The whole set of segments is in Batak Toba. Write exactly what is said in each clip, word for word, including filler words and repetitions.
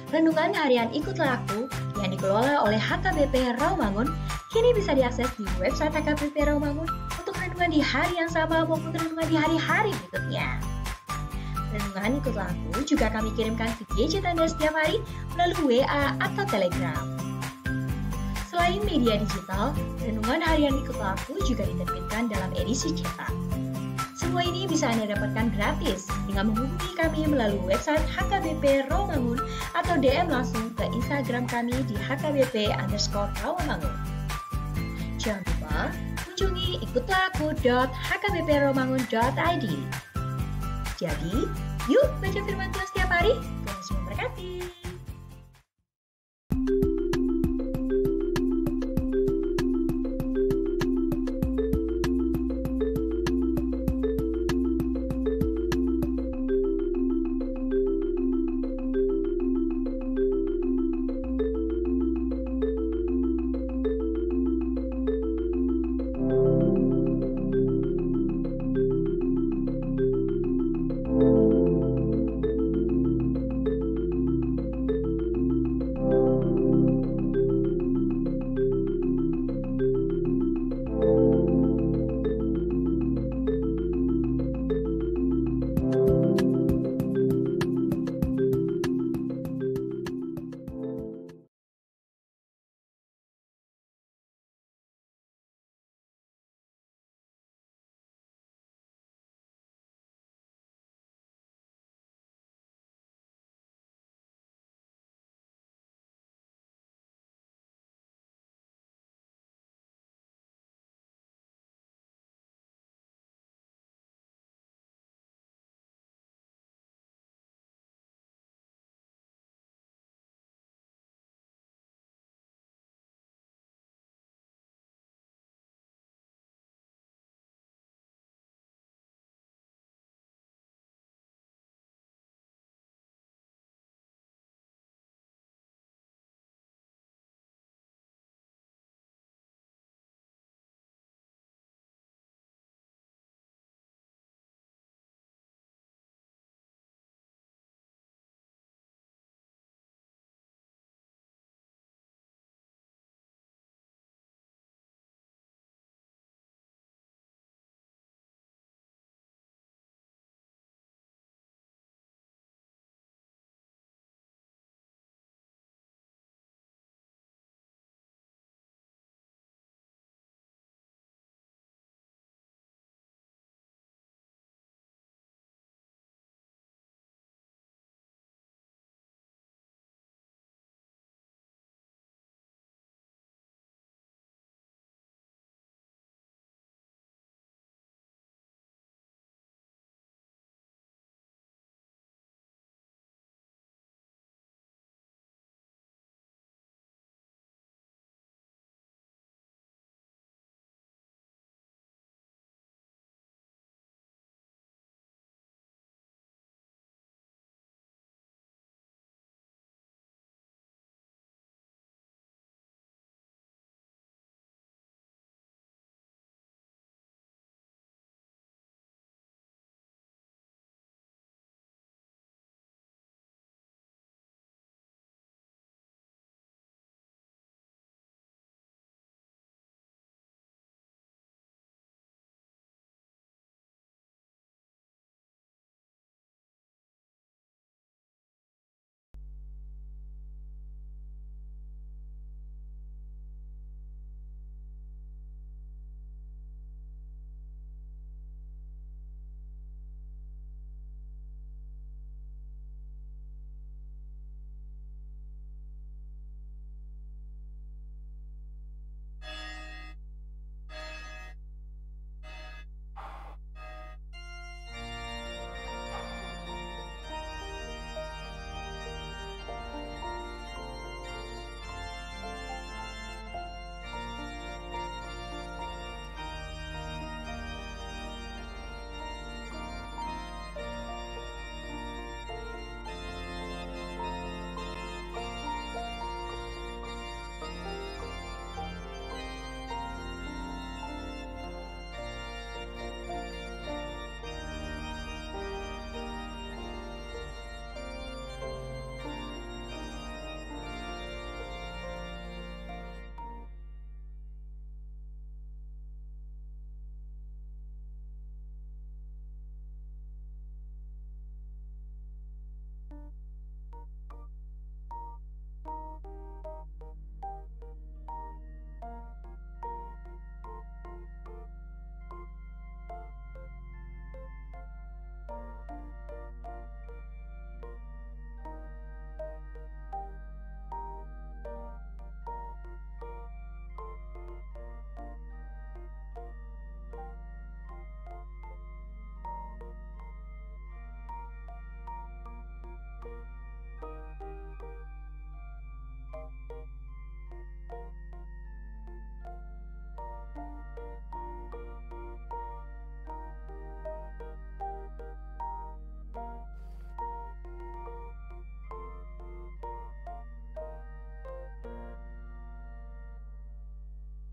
Renungan harian Ikutlah Aku yang dikelola oleh H K B P Rawamangun kini bisa diakses di website H K B P Rawamangun untuk renungan di hari yang sama maupun renungan di hari-hari berikutnya. Renungan Ikutlah Aku juga kami kirimkan ke gadget Anda setiap hari melalui W A atau Telegram. Selain media digital, renungan harian Ikutlah Aku juga diterbitkan dalam edisi cetak. Semua ini bisa Anda dapatkan gratis dengan menghubungi kami melalui website H K B P Rawamangun atau D M langsung ke Instagram kami di H K B P underscore Rawamangun. Jangan lupa kunjungi ikutlah aku dot H K B P rawamangun dot I D. Jadi, yuk baca firman Tuhan setiap hari. Tuhan Yesus memberkati.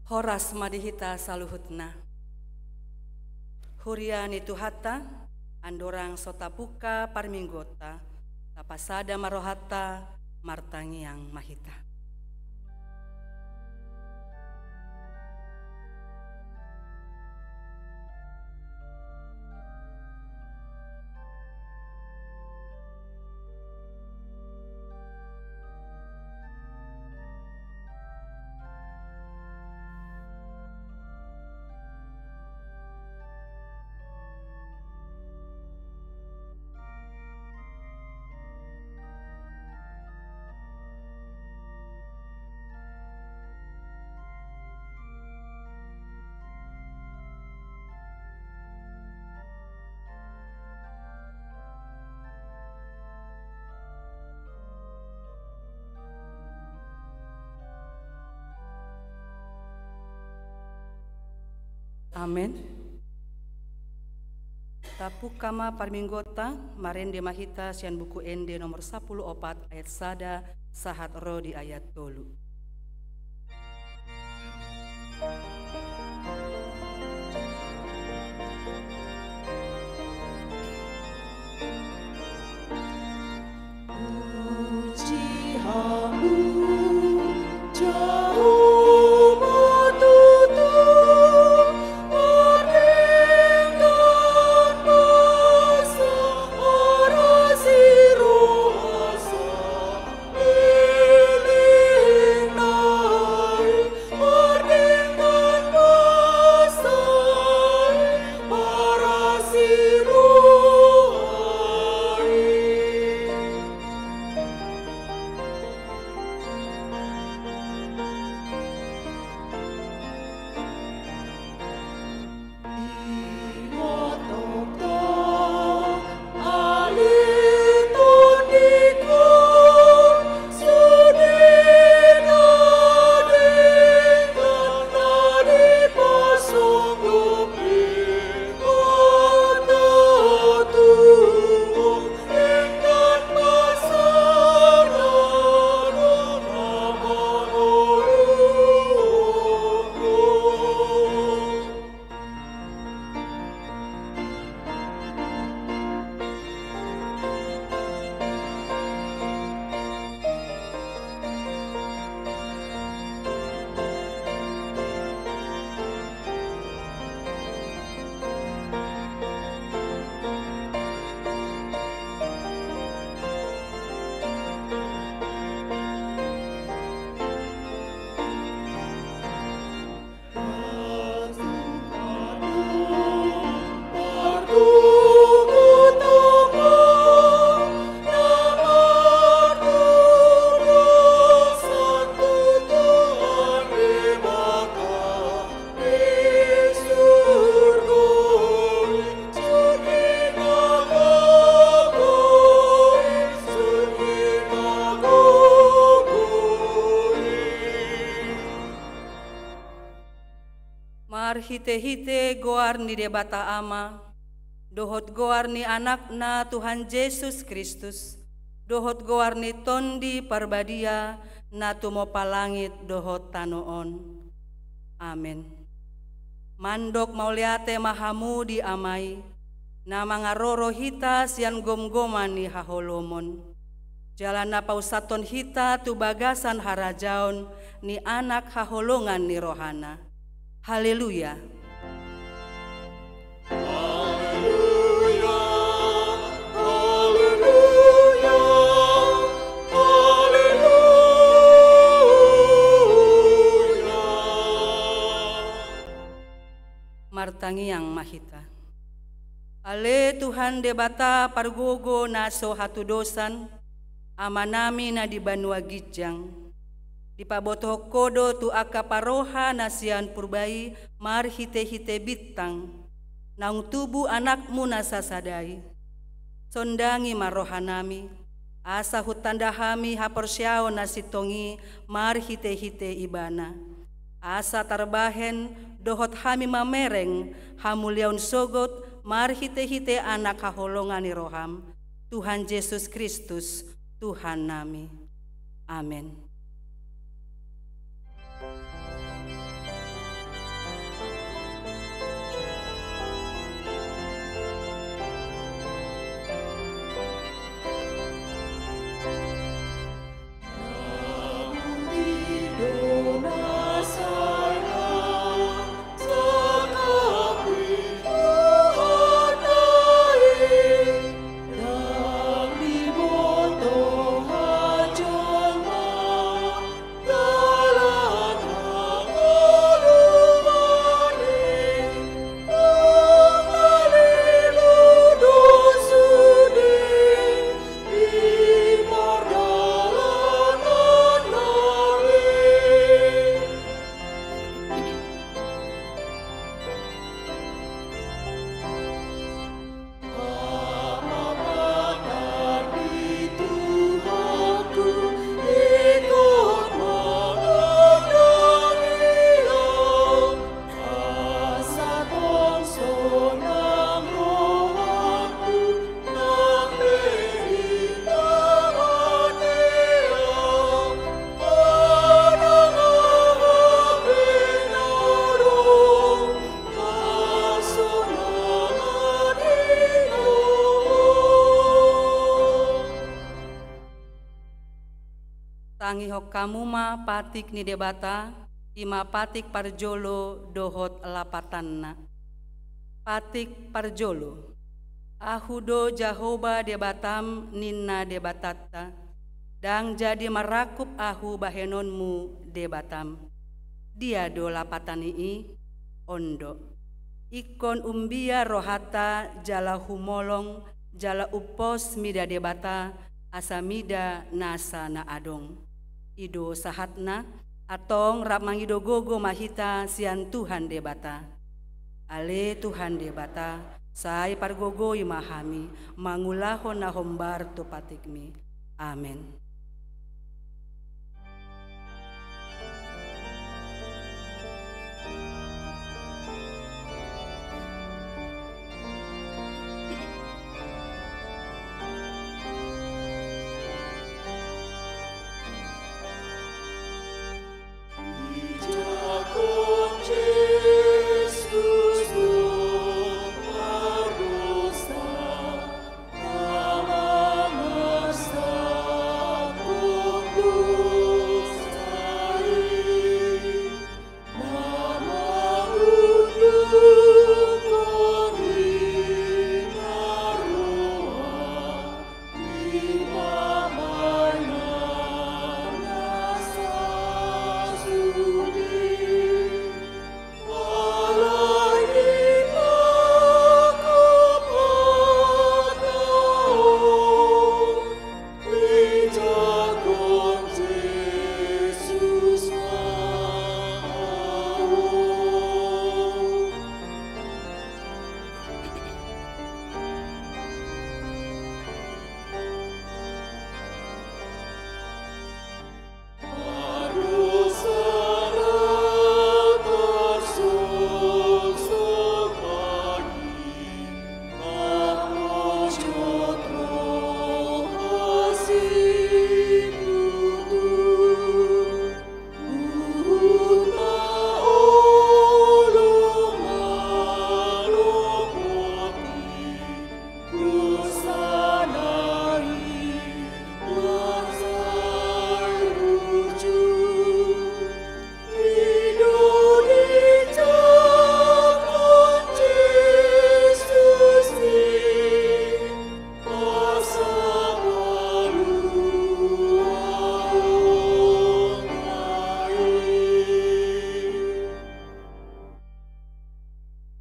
Horas ma di hita saluhutna. Huria ni Tuhanta, andorang so tapungka parmingguonta, tapasada ma rohanta, martangiang ma hita. Amen. Tapungka ma parmingguonta, marende ma hita sian Buku Ende nomor sampulu opat ayat sada sahat ro di ayat tolu. Marhitehite goar ni Debata Ama, dohot goar ni Anakna Tuhan Jesus Kristus, dohot goar ni Tondi Parbadia na tumompa langit dohot tano on. Amen. Mandok mauliate ma hamu di Ama i, na mangaroro hita sian gomgoman ni haholomon. Jala na pausathon hita tu bagasan harajaon ni Anak haholongan ni rohana. Haleluya. Haleluya, haleluya, haleluya. Martangiang ma hita. Ale Tuhan Debata pargogo na so hatudosan, Amanami na di banua ginjang, dipabotohon Ho do tu angka paroha na sian purba i marhitehite bintang, naung tubu Anakmu na sasada i. Sondangi ma rohanami, asa huntanda hami haporseaon na sintong i marhitehite Ibana. Asa tarbahen dohot hami mamereng hamuliaon sogot marhitehite Anak haholongan ni roham, Tuhan Jesus Kristus, Tuhannami. Amen. Tangihon hamu ma patik ni Debata, i ma patik parjolo dohot lapatanna. Patik parjolo. Ahu do Jahowa Debatam, ninna Debatanta, ndang jadi marangkup Ahu bahenonmu Debatam. Dia do lapatan ni i? On do. Ingkon umbia rohanta jala humolong jala umpos mida Debata, asa mida nasa na adong. I do sahatna, antong rap mangido gogo ma hita sian Tuhan Debata. Ale Tuhan Debata, sai pargogoi ma hami mangulahon na hombar tu patikmi. Amen.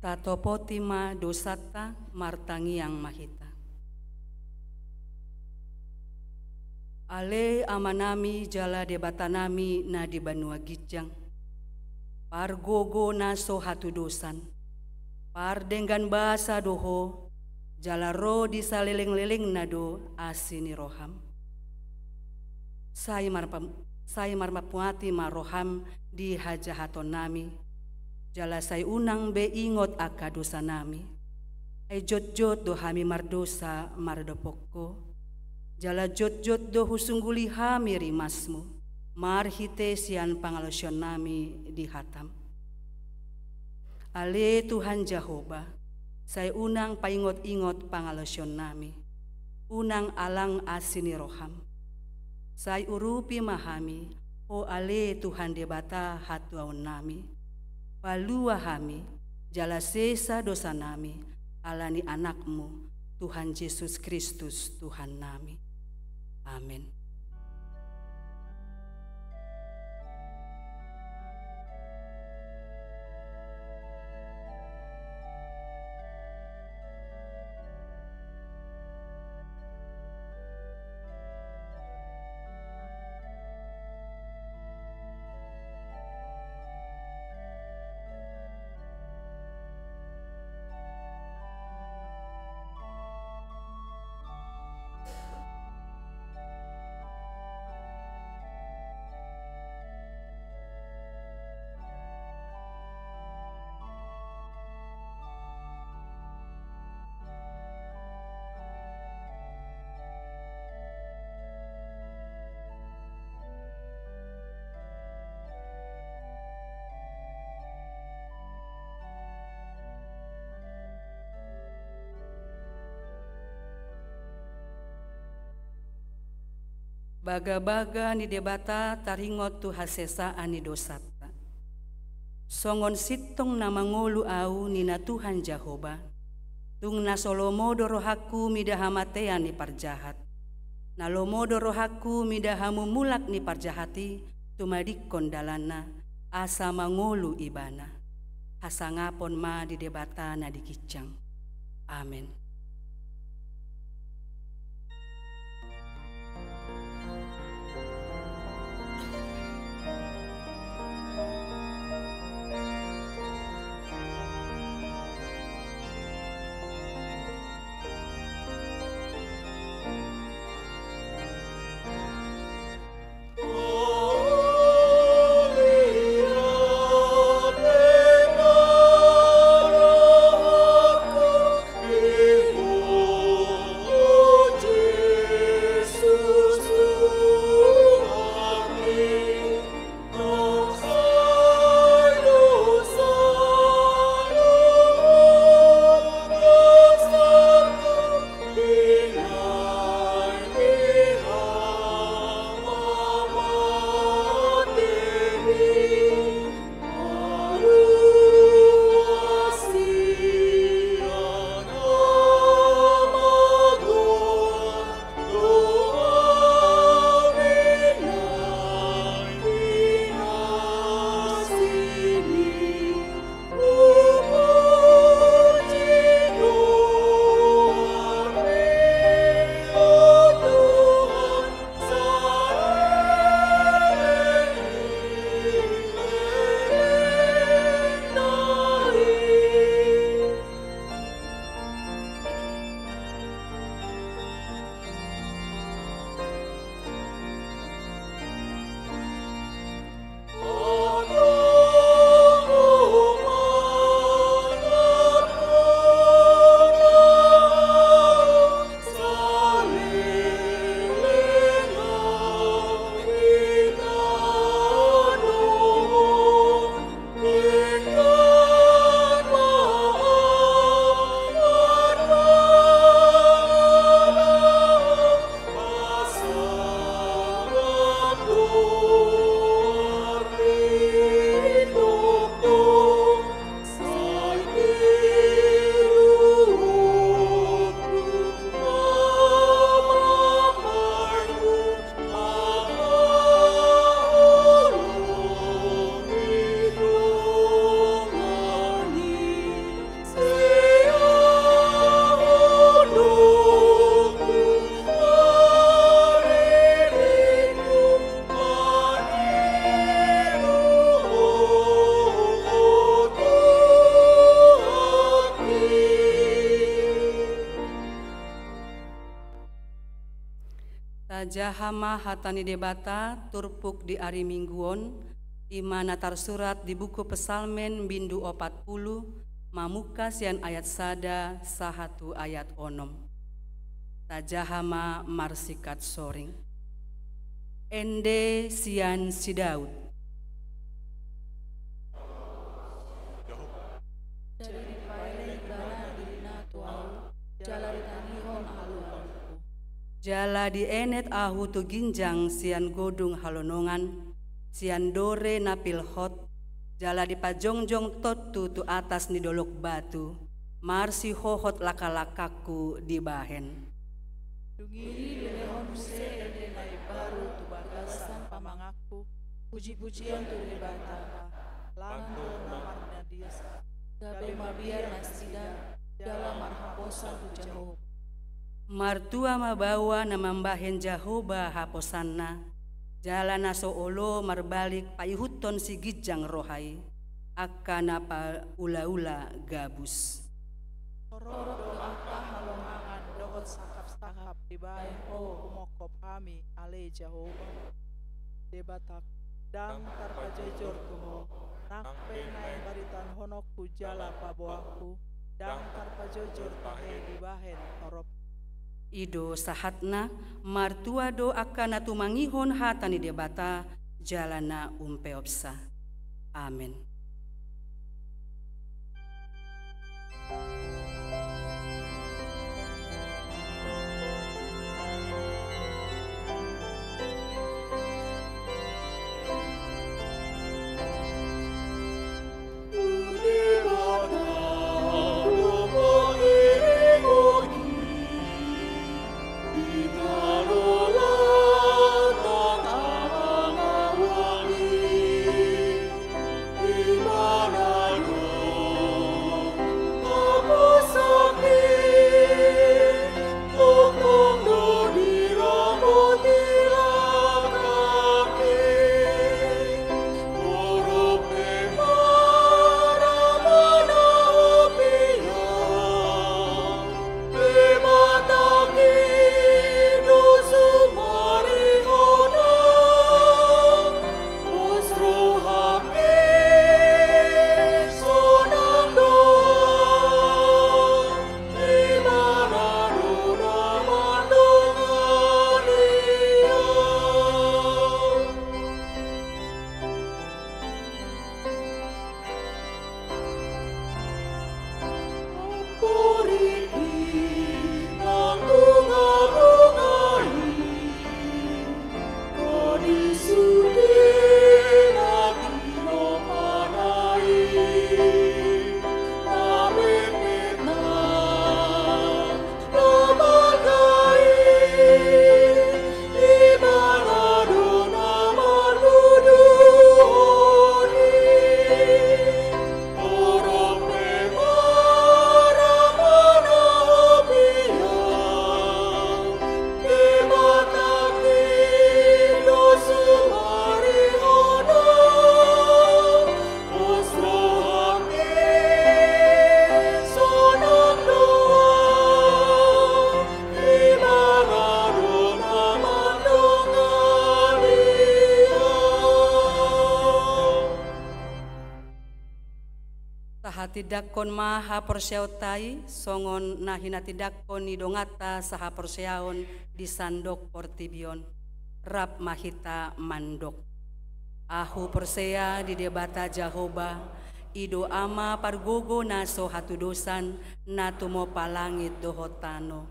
Tatopoti ma dosanta, martangiang ma hita. Ale Amanami jala Debatanami na di banua ginjang, pargogo na so hatudosan, pardenggan basa do Ho, jala ro di salelenglelengna do asi ni roham. Sai marpam-, sai marpammuati ma roham di hajahatonnami, jala sai unang be ingot angka dosanami. Ai jotjot do hami mardosa mardopot Ho, jala jotjot do husungguli hami rimasmu, marhite sian pangalaosionnami di hatam. Ale Tuhan Jahowa, sai unang paingotingot pangalaosionnami, unang alang asi ni roham. Sai urupi ma hami, o ale Tuhan Debata hatuaonnami. Palua hami, jala sesa dosanami, ala ni Anakmu, Tuhan Jesus Kristus, Tuhannami. Amen. Bagabaga ni Debata taringot tu hasesaan ni dosanta. Songon sintong na mangolu ahu, ninna Tuhan Jahowa, tung na so lomo do rohangku mida hamatean ni parjahat. Na lomo do rohangku mida hamumulak ni parjahat i, tumadingkon dalanna, asa mangolu ibana. Hasangapon ma di Debata na di ginjang. Amen. Tajaha ma hata ni Debata turpuk di ari Minggu on, i ma na tarsurat di buku Psalmen bindu opat pulu, mamungka sian ayat sada sahat tu ayat onom. Tajaha ma marsikat soring. Ende sian si Daud. Jadi dipaele ibana dirina tu ahu, jala ditangihon haluaonku. Jala dienet ahu tu ginjang sian godung halonongan, sian dore na pil hot, jala dipajongjong tontu tu atas ni dolok batu, marsihohot langkalangkangku dibahen. Dung i dilehon muse ende na imbaru tu bagasan pamanganku, pujipujian tu Debata, lanto na marnadisa. Gabe mabiar nasida, jala marhaposan tu Jahowa. Martua ma baoa na mambahen Jahowa haposanna, jala na so olo marbalik paihuthon siginjang roha i, angka na paulaula gabus. Torop do angka halongangan dohot sangkapsangkap dibahen Ho humongkop hami, ale Jahowa. Debatangku, ndang tarpajojor tu Ho, nang pe naeng baritanhononku jala paboaonku, ndang tarpajojor tahe dibahen torop. I do sahatna, martua do angka na tumangihon hata ni Debata, jala na umpeopsa. Amen. Tindanghon ma haporseaonta i songon na hinatindanghon ni donganta sahaporseaon di sandok portibi on. Rap ma hita mandok. Ahu porsea di Debata Jahowa, i do Ama pargogo na so hatudosan, na tumompa langit dohot tano.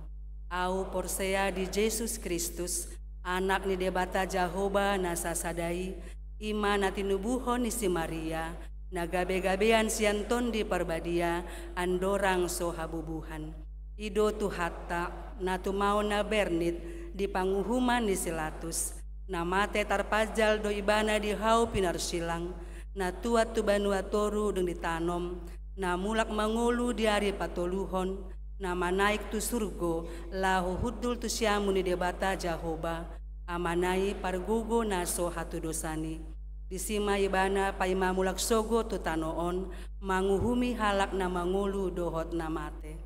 Ahu porsea di Jesus Kristus, Anak ni Debata Jahowa na sasada i, i ma na tinubuhon ni si Maria, na gabegabean sian Tondi Parbadia, andorang so habubuhan. I do Tuhanta, na tumaon na bernit di panguhuman ni si Latus, na mate tarpanjal do Ibana di hau pinarsilang, na tuat tu banua toru dung ditanom, na mulak mangolu di ari patoluhon, na manaek tu surgo, laho hundul tu siamun ni Debata Jahowa, Amana i pargogo na so hatudosan i. Disi ma Ibana paima mulak sogot tu tano on, manguhumi halak na mangolu dohot na mate.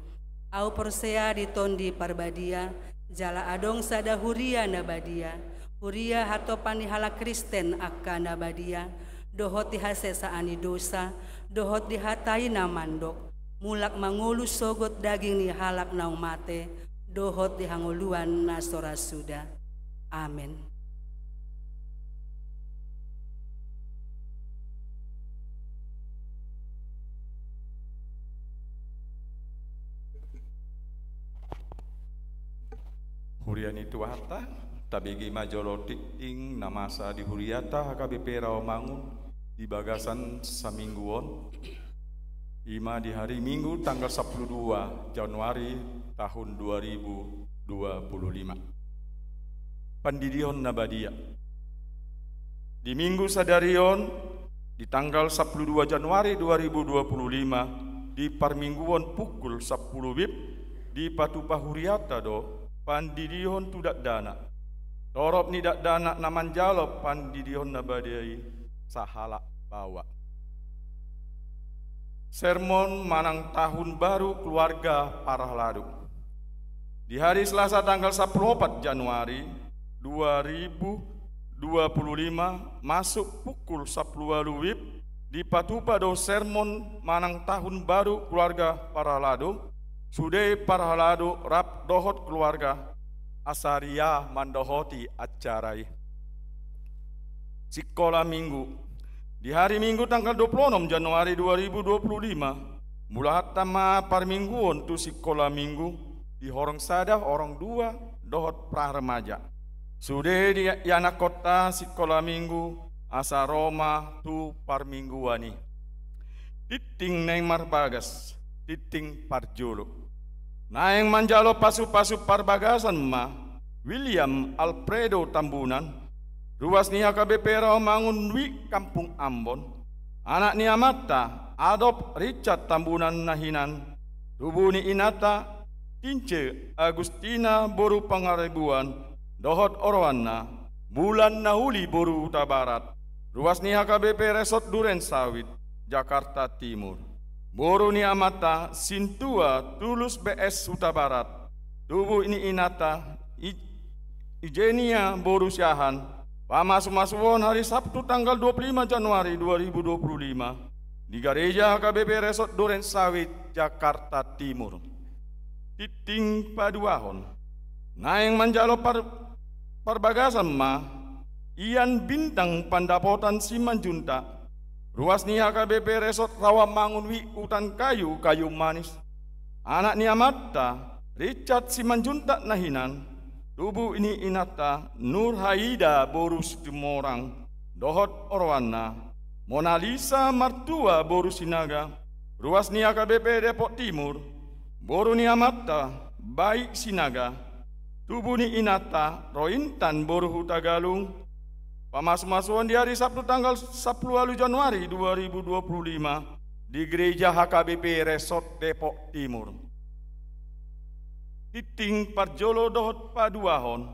Ahu porsea di Tondi Parbadia, jala adong sada huria na badia, huria hatompa ni halak Kristen angka na badia, dohot di hasesaan ni dosa, dohot di hata i na mandok, mulak mangolu sogot daging ni halak naung mate, dohot di hangoluan na so ra suda. Amen. Huria ni Tuhanta, tabege ma jolo tingting na masa di huriata H K B P Rawamangun di bagasan saminggu on, i ma di hari Minggu tanggal sampulu dua Januari tahun dua ribu dua puluh lima. Pandidihon na badia. Di Minggu sadari on, di tanggal sampulu dua Januari dua ribu dua puluh lima, di parmingguon pukul sampulu wib, dipatupa huriata do pandidihon tu dakdanak. Torop ni dakdanak na manjalo pandidihon na badia i sahalak baoa. Sermon manang tahun baru keluarga parhalado. Di hari Selasa tanggal sampulu opat Januari dua ribu dua puluh lima, masuk pukul sampulu ualu wib, dipatupa do sermon manang tahun baru keluarga parhalado, sude parhalado rap dohot keluarga asa ria mandohoti acara i. Sikola Minggu. Di hari Minggu tanggal dua puluh onom Januari dua ribu dua puluh lima, mulahanta ma parmingguon tu sikola Minggu di horong sada, horong dua, dohot praharmaja. Sude di, dianakhonta sikola Minggu asa ro ma tu parmingguan i. Tingting naeng marbagas, tingting parjolo. Naeng manjalo pasupasu parbagasan ma William Alfredo Tambunan, ruas ni H K B P Rawamangun Wi Kampung Ambon, anak ni amanta Adolf Richard Tambunan na hinan, tubu ni inanta Tince Agustina boru Pangaribuan, dohot oroanna Bulan Nauli boru Hutabarat, ruas ni H K B P Resort Duren Sawit, Jakarta Timur. Boru ni amanta Sintua Tulus B S Hutabarat, tubu ni inanta I-, Ijenia boru Siahaan, pamasumasuon hari Sabtu tanggal dua puluh lima Januari dua ribu dua puluh lima di Gareja H K B P Resort Duren Sawit, Jakarta Timur. Tingting paduahon. Naeng manjalo par-, parbagasan ma Ian Bintang Pandapotan Simanjuntak, ruas ni H K B P Resort Rawamangun Wi Utan Kayu, Kayu Manis. Anak ni amanta Richard Simanjuntak na hinan, tubu ni inanta Nur Haida boru Situmorang, dohot oroanna Monalisa Martua boru Sinaga, ruas ni H K B P Depok Timur, boru ni amanta Baik Sinaga, tubu ni inanta Rointan boru Hutagalung, pamasumasuon di hari Sabtu tanggal sampulu ualu Januari dua ribu dua puluh lima di Gereja H K B P Resort Depok Timur. Tingting parjolo dohot paduahon.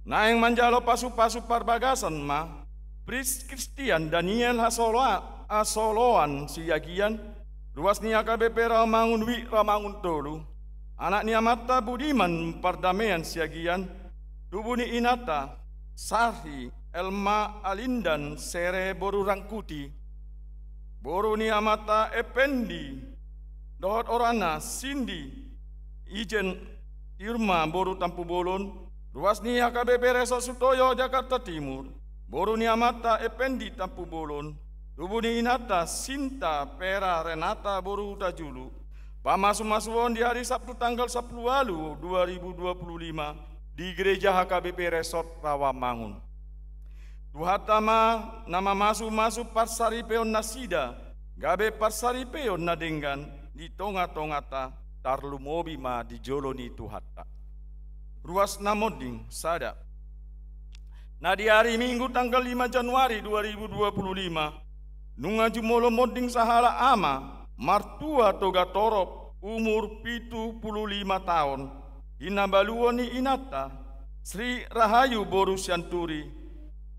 Naeng manjalo pasupasu parbagasan ma Prince Christian Daniel Hasoloa-, Hasoloan Siagian, ruas ni H K B P Rawamangun Wi Rawamangun Tolu, anak ni amanta Budiman Pardamean Siagian, tubu ni inanta Sarhi Elma Alindan Sere boru Rangkuti, boru ni amanta Ependi dohot orangna Sindi, Ijen Irma boru Tampubolon, ruas ni H K B P Resort Sutoyo Jakarta Timur, boru ni amanta Ependi Tampubolon, tubu ni inanta Sinta Pera Renata boru Hutajulu, pamasumasuon di hari Sabtu tanggal sampulu ualu dua ribu dua pulu lima di Gereja H K B P Resort Rawamangun. Tuhanta ma na mamasumasu parsaripeon nasida, gabe parsaripeon na denggan di tongatonganta, tarlumobi ma di jolo ni Tuhanta. Ruas na monding sada. Na di ari Minggu tanggal lima Januari dua ribu dua pulu lima, nunga jumolo monding sahalak ama, martua Togatorop, umur pitu pulu lima taon, hinabaluon ni inanta, Sri Rahayu boru Sianturi,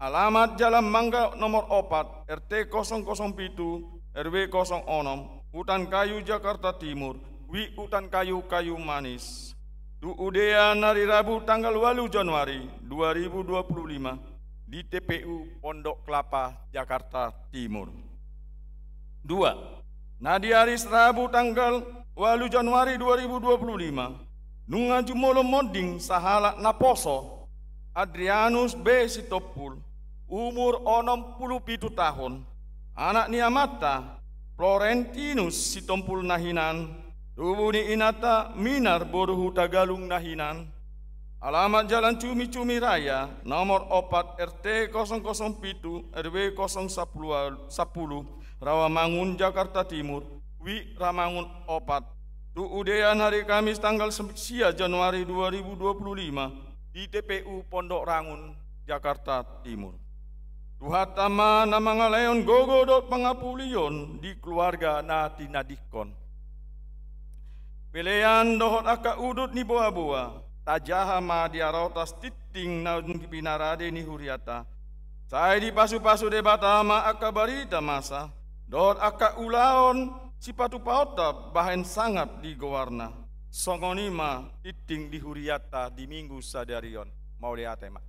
alamat Jalan Mangga nomor opat, R T kosong kosong pitu, R W kosong onom, Utankayu, Jakarta Timur, W I Utankayu, Kayu Manis. Tu udean hari Rabu tanggal ualu Januari dua ribu dua pulu lima di T P U Pondok Kelapa, Jakarta Timur. Dua. Na di ari Rabu tanggal ualu Januari dua ribu dua pulu lima, nunga jumolo monding sahalak naposo, Adrianus B Sitompul, umur onom pulu pitu taon, anak ni amanta Florentinus Sitompul na hinan, tubu ni inanta Minar boru Hutagalung na hinan, alamat Jalan Cumi-Cumi Raya nomor opat, R T kosong kosong pitu, R W kosong sapulu, sapulu, Rawamangun, Jakarta Timur, W I Rawamangun opat. Tu udean hari Kamis tanggal sia Januari dua ribu dua pulu lima di T P U Pondok Rangun, Jakarta Timur. Tuhanta ma na mangalehon gogo dohot pangapulion di keluarga na tinadingkon. Pelean dohot angka udut ni boaboa, tajaha ma di arotas tinting na pinarade ni huriata. Sai dipasupasu Debata ma angka barita masa dohot angka ulaon sipatupaonta bahen sangap di goarna. Songon i ma tinting di huriata di Minggu sadari on. Mauliate ma.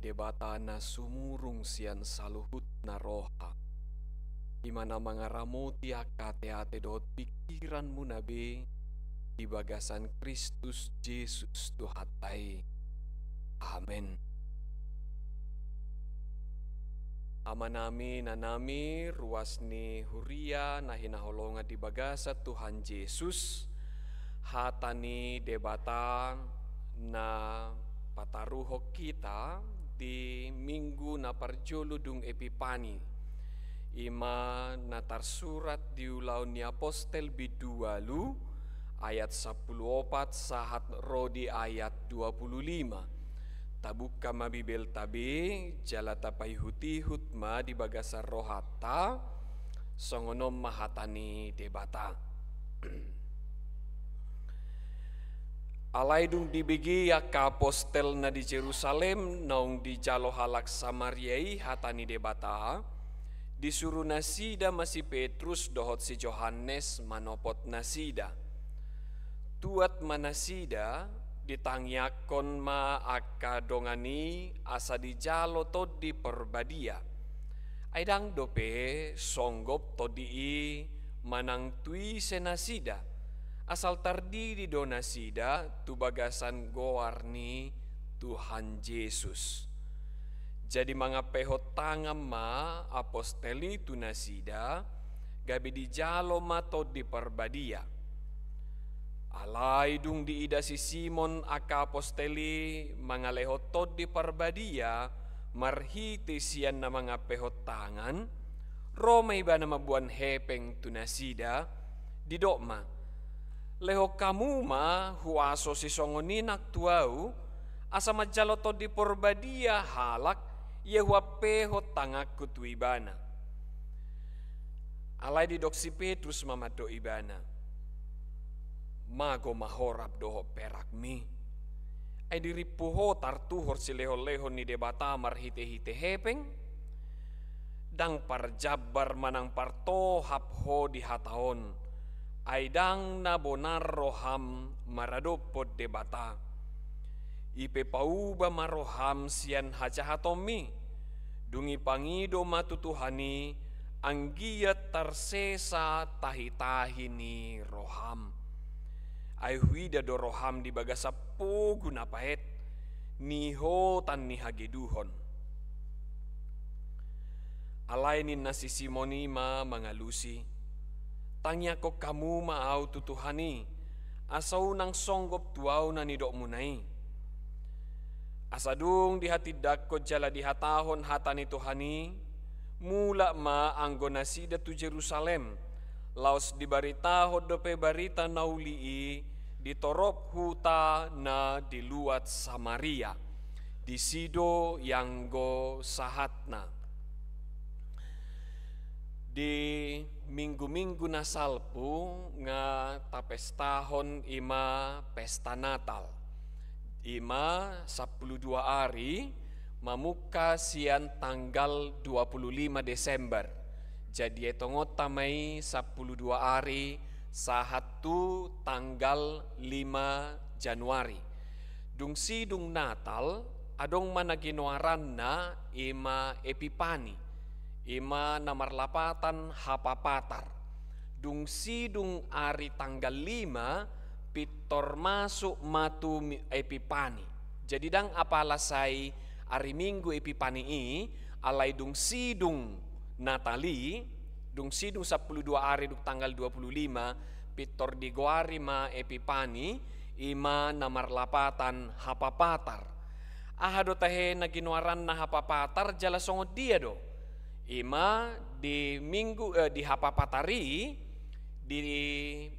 Debata na sumurung sian saluhutna roha, i ma na mangaramoti angka ateate dohot pingkiranmuna be di bagasan Kristus Jesus Tuhanta i. Amen. Amanami, inanami, ruas ni huria na hinaholongan di bagasan Tuhan Jesus, hata ni Debata na pataruhon hita di minggu na parjolo dung Epipani, i ma na tarsurat di Ulaon ni Apostel bindu ualu ayat sampulu opat sahat ro di ayat dua pulu lima. Tabuka ma Bibelta be, jala tapaihutihut ma di bagasan rohanta, songon on ma hata ni Debata. Alai dung dibege angka apostel na di Jerusalem naung dijalo halak Samaria i hata ni Debata, disuru nasida ma si Petrus dohot si Johannes manopot nasida. Tuat ma nasida, ditangiangkon ma angka dongan i asa dijalo Tondi Parbadia. Ai ndang dope songgop Tondi i manang tu ise nasida, asal tardidi do nasida tu bagasan goar ni Tuhan Jesus. Jadi mangampehon tangan ma apostel i tu nasida, gabe dijalo ma Tondi Parbadia. Alai dung diida si Simon angka apostel i mangalehon Tondi Parbadia marhite sian na mangampehon tangan, ro ma ibana mamboan hepeng tu nasida, didok ma: Lehon hamu ma huaso sisongon i nang tu ahu, asa manjalo Tondi Parbadia halak ia huampehon tanganku tu ibana. Alai didok si Petrus ma mandok ibana: Mago ma ho rap dohot perakmi, ai dirimpu ho tartuhor silehonlehon ni Debata marhitehite hepeng? Ndang parjambar manang partohap ho di hata on, ai ndang na bonar roham maradophon Debata. I pe pauba ma roham sian hajahatonmi, dung i pangido ma tu Tuhan i anggiat tarsesa tahitahi ni roham. Ai huida do roham di bagasan pogu na paet, nihotan ni hageduhon. Alai ninna si Simon i ma mangalusi: Tangiangkon hamu ma ahu tu Tuhan i, asa unang songgop tu ahu na nidokmuna i. Asa dung dihatindangkon jala dihatahon hata ni Tuhan i, mulak ma anggo nasida tu Jerusalem, laos dibaritahon dope barita na uli i di torop huta na di luat Samaria. Disi do ianggo sahatna. Di minggu-minggu na salpu nga tapestahon i ma pesta Natal. I ma sampulu dua ari, mamungka sian tanggal dua pulu lima Desember. Jadi etongonta ma i sampulu dua ari sahat tu tanggal lima Januari. Dung sidung Natal, adong ma na ginoaranna i ma Epipani, i ma na marlapatan Hapapatar. Dung sidung ari tanggal lima, pintor masuk ma tu mi-, Epipani. Jadi ndang apala sai ari Minggu Epipani i, alai dung sidung Natal i, dung sidung sampulu dua ari dung tanggal dua pulu lima, pintor digoari ma Epipani, i ma na marlapatan Hapapatar. Aha do tahe na ginoaranna Hapapatar jala songon dia do? I ma di minggu, eh, di Hapapatar i, dipestahon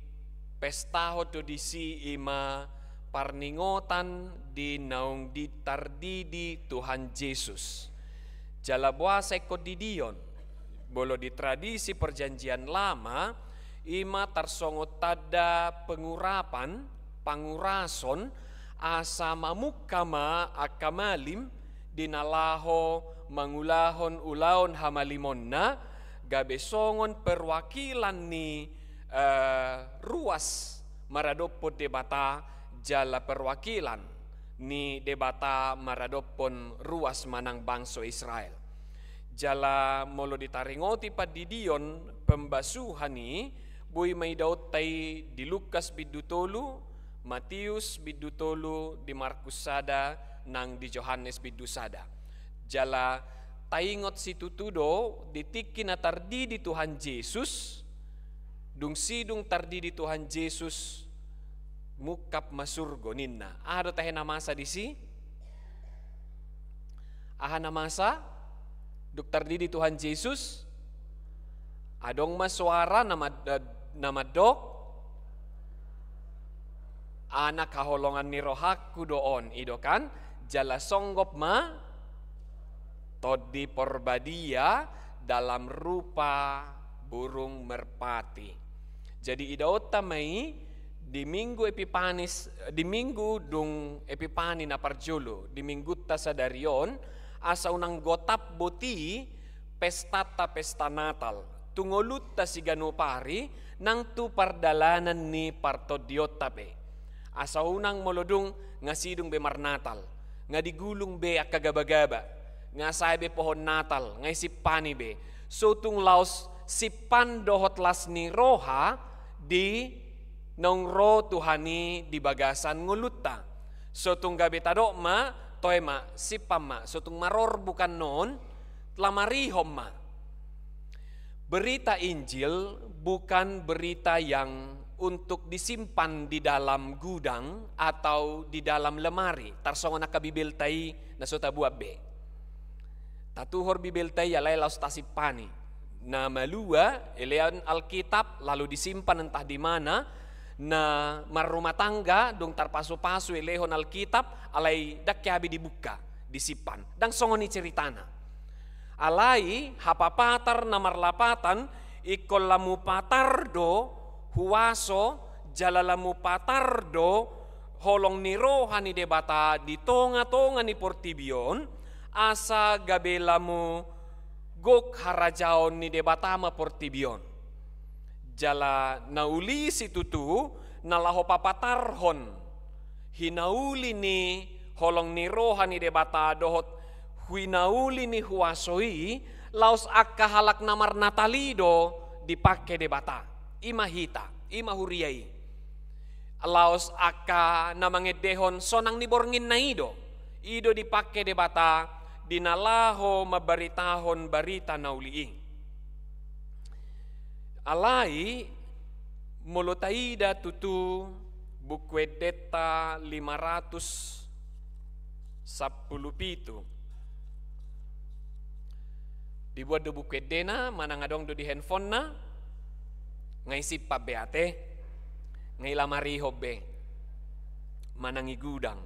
do disi i ma parningotan di naung ditardidi Tuhan Jesus. Jala boasa ingkon didion? Molo di tradisi Perjanjian Lama, i ma tarsongon tanda pengurapan, pangurason, asa mamungka ma angka malim di na laho mangulahon ulaon hamalimonna, gabe songon perwakilan ni, eh, ruas maradophon Debata jala perwakilan ni Debata maradophon ruas manang bangso Israel. Jala molo ditaringoti pandidion pembasuhan i, boi ma idaonta i di Lukas bindu tolu, Matius bindu tolu, di Markus sada, nang di Johannes bindu sada. Jala taingot situtu do di tingki na tardidi Tuhan Jesus, dung sidung tardidi Tuhan Jesus, mungkap ma surgo ninna. Aha do tahe na masa disi? Aha na masa? Dung tardidi Tuhan Jesus, adong ma soara na mad-, na mandok, Anak haholongan ni rohangku do on, i do kan? Jala songgop ma Tondi Porbadia dalam rupa burung merpati. Jadi idaonta ma i di Minggu Epipanis, di Minggu dung Epipani na parjolo, di Minggunta sadari on, asa unang gotap boti pestanta pesta Natal tu ngolunta siganup ari nang tu pardalanan ni partondionta pe. Asa unang molo dung nga sidung be marnatal, nga digulung be angka gabagaba, nga sae be pohon Natal, nga disimpani be. So tung laos simpan dohot las ni roha di naung ro Tuhan i di bagasan ngolunta. So tung gabe tadok ma, toe ma, simpan ma, so tung marorbuk annon, lamarihon ma. Berita Injil bukan berita yang untuk disimpan di dalam gudang atau di dalam lemari, tarsongon angka Bibelta i na so tabuat be. Tatuhor Bibelta i alai laos tasimpani. Na malua, elehon Alkitab, lalu disimpan entah di mana, na marrumah tangga, dung tarpasupasu elehon Alkitab, alai ndang gabe dibuka, disimpan. Ndang songon i ceritana. Alai hapapatar na marlapatan, ingkon lamu patar do huaso, jala lamu patar do holong ni roha ni Debata di tonga-tonga ni portibi on, asa gabe lamu gok harajaon ni Debata ma portibi on. Jala na uli situtu, na laho papatarhon hinauli ni holong ni roha ni Debata dohot hinauli ni huaso i, laos angka halak na marnatal i do dipangke Debata. I ma hita, i ma huria i. Laos angka na mangendehon sonang ni bornginna i do, i do dipangke Debata di na laho mambaritahon barita na uli i. Alai, molo taida tutu Buku Endenta lima ratus sampulu pitu. Dibuat do Buku Endena, manang adong do di handphonena, nga isimpan be ate, nga ilamarihon be, manang i gudang.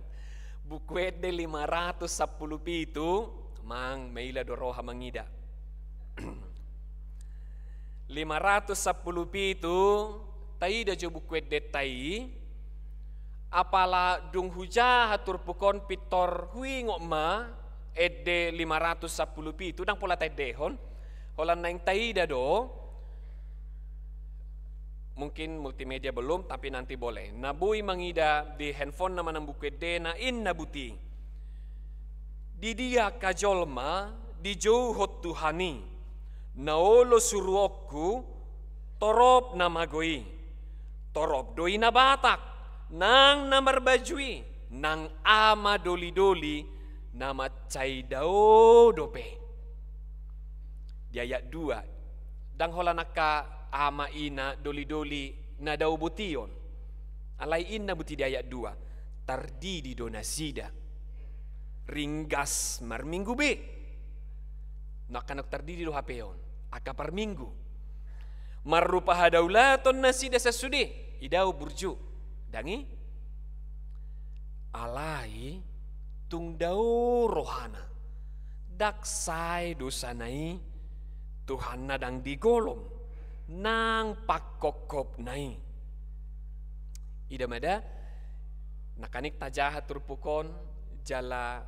Buku Ende lima ratus sampulu pitu, mang maila do roha mangida. Lima ratus sampulu pitu, taida jo Buku Endenta i, apala dung hujaha turpuk on pintor huingot ma Ende lima ratus sampulu pitu, ndang pola taendehon, holan naeng taida do, mungkin multimedia belum, tapi nanti boleh. Na boi mangida di handphonena manang Buku Endena, inna buti. Di dia angka jolma dijouhon Tuhan i, na olo suruonku, torop na mago i. Torop do i na batak, nang na marbaju i, nang ama dolidoli, na mansai dao dope. Di ayat dua, ndang holan angka ama ina dolidoli na dao botion. Alai inna buti di ayat dua, tardidi do nasida. Ringgas marminggu be. Na angka na tardidi do hape on, angka parminggu. Marrupa hadaulaton nasida sian sude, i dao burju. Ndang i? Alai, tung dao rohana. Ndang sae dosana i, Tuhanna ndang digolom, nang pangkophopna i. Ida ma da, nangkaning tajaha turpuk on, jala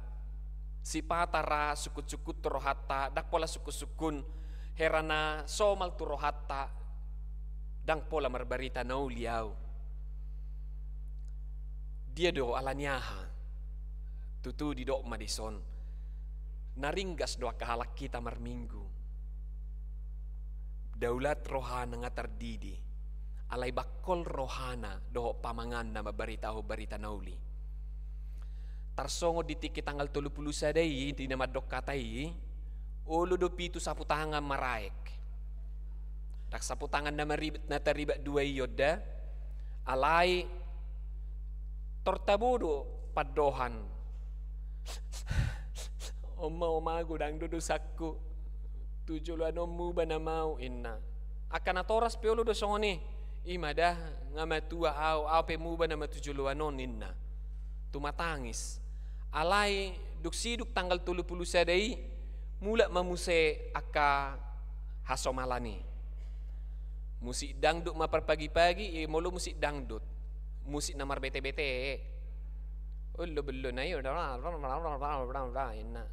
sipata ra sungkun-sungkun tu rohanta, ndang pola sungkun-sungkun, hera na somal tu rohanta, ndang pola marbarita na uli au. Dia do, alani aha? Tutu didok ma dison, na ringgas do angka halak hita marminggu. Daulat rohana nga tardidi, alai bangkol rohana dohot pamanganna mambaritahon barita na uli. Tarsongon di tingki tanggal tolu pulu sada i, di na mandok hata i, olo do pitu sapu tangan maraek. Ndang sapu tangan na maribet, na taribet dua i on da, alai tor tabo do pandohan. Oma, oma, godang do dosangku. Tu joloan on muba nama au, inna. Angka natoras pe olo do songon i. I ma da, nga matua au, au pe muba nama tu joloan on, inna. Tumatangis. Alai dung sidung tanggal tolu pulu sada i, mulak ma muse angka hasomalan i. Musik dangdut ma parpagi-pagi, i molo musik dangdut. Musik na marbete-bete. Olo, bello na i, inna.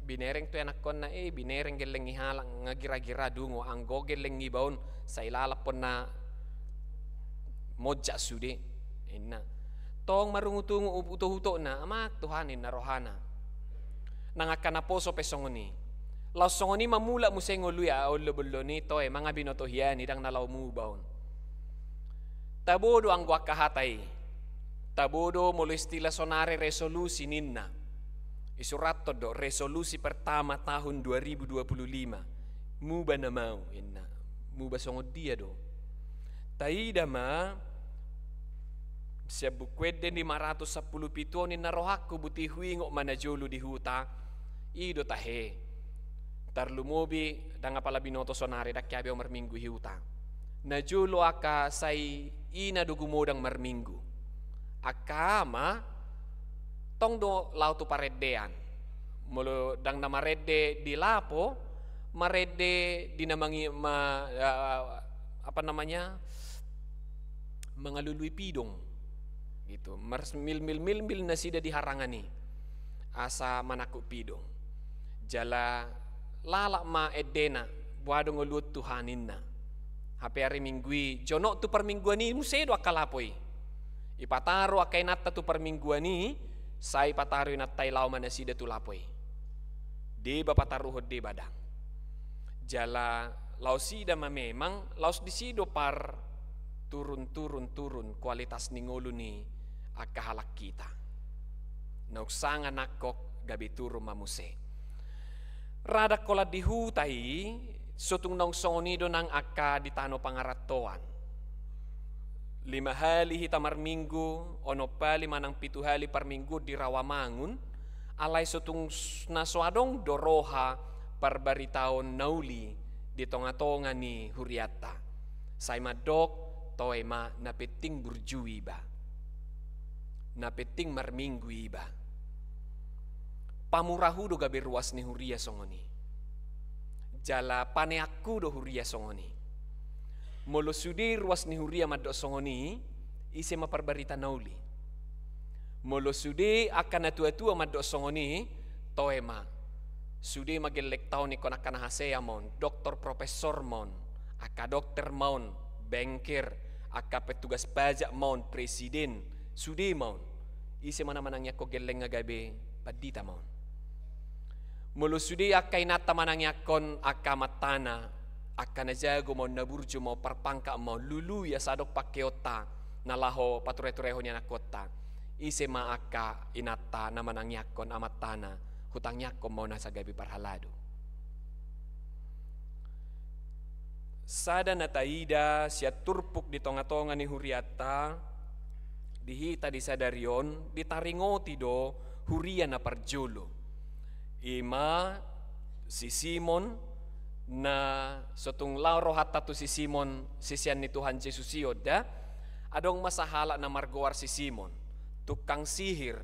Binereng tu anakkonna, eh, binereng gelleng ni halak, nga gira-gira dungo, anggo gelleng ni iba on, sai lalap on na monjak sude, inna. Tong marungut-ungut utok-utokna, amang Tuhan, inna rohana. Nang angka naposo pe songon i. Laos songon i ma mulak muse ngolu i, ah, olo, bello ni, toe, manga binoto hian i, ndang na laho muba on. Tabo do anggo angka hata i. Tabo do molo istilah sonari resolusi ninna. Isurathon do resolusi pertama tahun dua ribu dua puluh lima. Muba nama au, inna. Muba songon dia do? Taida ma, sian Buku Ende lima ratus sampulu pitu on, inna rohangku, boti huingot ma na jolo di huta. I do tahe. Tarlumobi ndang apala binoto sonari, ndang hea be au marminggu di huta. Na jolo angka sai ina do gumodang marminggu. Angka ama tong do laho tu parendean. Molo ndang na marende di lapo, marende di na mangi-, ma-, eh, apa namanya, mangalului pidong. Gitu. Mars-, milmil-milmil nasida di harangan i. Asa manangkup pidong. Jala lalap ma endena, boha do ngolu on Tuhan, inna. Hape ari Minggu i, jonok tu parmingguan i muse do angka lapo i. Ipataru angka inanta tu parmingguan i, sai ipataru inanta i, laho ma nasida tu lapo i. Deba pataruhon, deba ndang. Jala laosida ma memang, laos disi do par turun, turun, turun kualitas ni ngolu ni angka halak hita. Naung sanga nangkok gabe turun ma muse. Rada holan di huta i, sotung naung songon i do nang angka di tano pangarantoan. Lima hali hita marminggu, onom hali manang pitu hali parminggu di Rawamangun, alai sotung s-, na so adong do roha parbaritaon na uli di tonga-tonga ni hurianta. Sai mandok, toe ma, na penting burju iba. Na penting marminggu iba. Pamurahu do gabe ruas ni huria songon i. Jala paneangku do huria songon i. Molo sude ruas ni huria mandok songon i, ise ma parbarita na uli? Molo sude angka natua-tua mandok songon i, toe ma. Sude ma gellengta on ingkon angka na hasea ma on, doktor, profesor ma on, angka dokter ma on, bengker, angka petugas pajak ma on, presiden, sude ma on. Ise ma na manangiangkon gellengna gabe pandita ma on? Molo sude angka inanta manangiangkon angka amantana, angka na jago ma on, na burju ma on, parpangkat ma on, lului asa adong pangkeonta na laho pature-turehon i anakkonta. Ise ma angka inanta na manangiangkon amantana, hutangiangkon ma on asa gabe parhalado. Sada na taida sian turpuk di tonga-tonga ni hurianta, di hita di sadari on, ditaringoti do huria na parjolo. I ma si Simon, na sotung laho rohanta tu si Simon, sisean ni Tuhan Jesus i on da, adong ma sahalak na margoar si Simon, tukang sihir,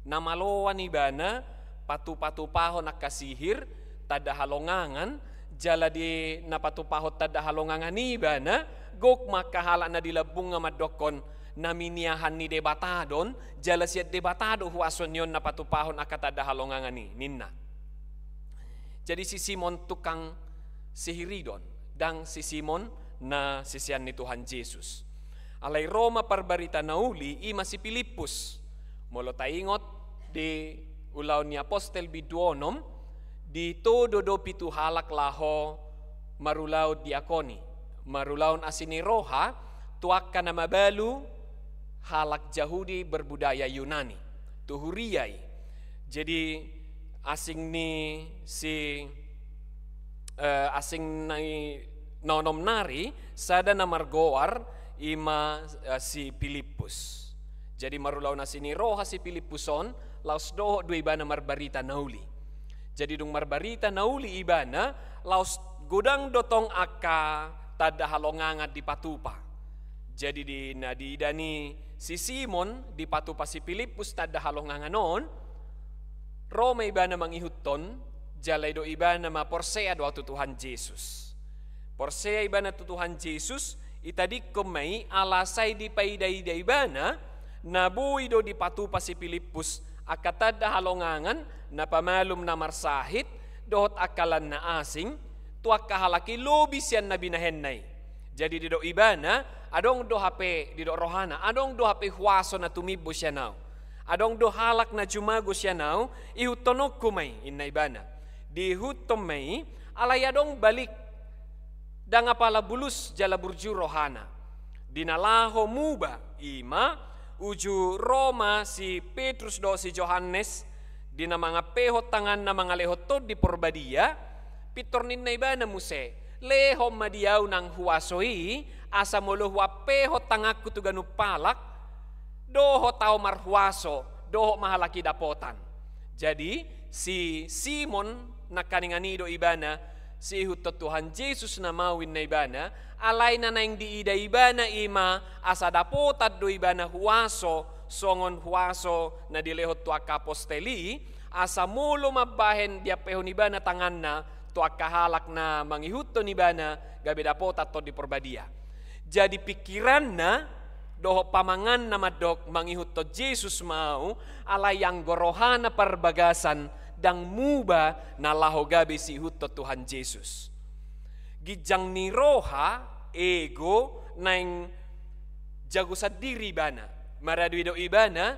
na maloan ibana patupatupahon angka sihir, tanda halongangan, jala di na patupahon tanda halongangan i ibana, gok ma angka halak na di lambungna mandokkon, na miniahan ni Debata do on, jala sian Debata do huaso ni on na patupahon angka tanda halongangan i, ninna. Jadi si Simon tukang sihir i do on, ndang si Simon na sisean ni Tuhan Jesus. Alai ro ma parbarita na uli, i ma si Pilippus. Molo taingot di Ulaon ni Apostel bindu onom, ditodo do pitu halak laho marulaon diakoni, marulaon asi ni roha tu angka na mabalu halak Jahudi berbudaya Yunani, tu huria i. Jadi asing ni si, eh, asing ni na onom nari, sada na margoar i ma, eh, si Pilippus. Jadi marulaon asi ni roha si Pilippus on, laos dohot do ibana marbarita na uli. Jadi dung marbarita na uli ibana, laos godang do tong angka tanda halongangan dipatupa. Jadi di na diida ni si Simon dipatupa si Pilippus tanda halongangan on, ro ma ibana mangihuthon, jala didok ibana ma porsea do ahu tu Tuhan Jesus. Porsea ibana tu Tuhan Jesus, itadingkon ma i ala sai dipaidaida ibana, na boi do dipatupa si Pilippus angka tanda halongangan, na pamalum na marsahit, dohot angka lan na asing, tu angka halak i lobi sian na binahenna i. Jadi didok ibana, adong do hape, didok rohana, adong do hape huaso na tumimbo sian ahu. Adong do halak na jumago sian ahu, ihuthononku ma i, inna ibana. Diihuthon ma i, alai adong balik, ndang apala bulus jala burju rohana. Di na laho muba, i ma, uju ro ma si Petrus dohot si Johannes, di na mangampehon tanganna mangalehon Tondi Porbadia, pintor ninna ibana muse, lehon ma di ahu nang huaso i, asa molo huampehon tanganku tu ganup halak, dohot ahu marhuaso, dohot ma halak i dapotan. Jadi, si Simon nangkaningan i didok ibana, siihuthon Tuhan Jesus nama ahu inna ibana, alai na naeng diida ibana i ma asa dapotan do ibana huaso, songon huaso na dilehon tu angka apostel i, asa molo mambahen diampehon ibana tanganna, tu angka halak na mangihuthon ibana, gabe dapotan Tondi Porbadia. Jadi pingkiranna, dohot pamanganna mandok mangihuthon Jesus ma ahu, alai anggo rohana parbagasan ndang muba na laho gabe siihuthon Tuhan Jesus. Ginjang ni roha, ego, naeng jago sandiri ibana. Maradu didok ibana,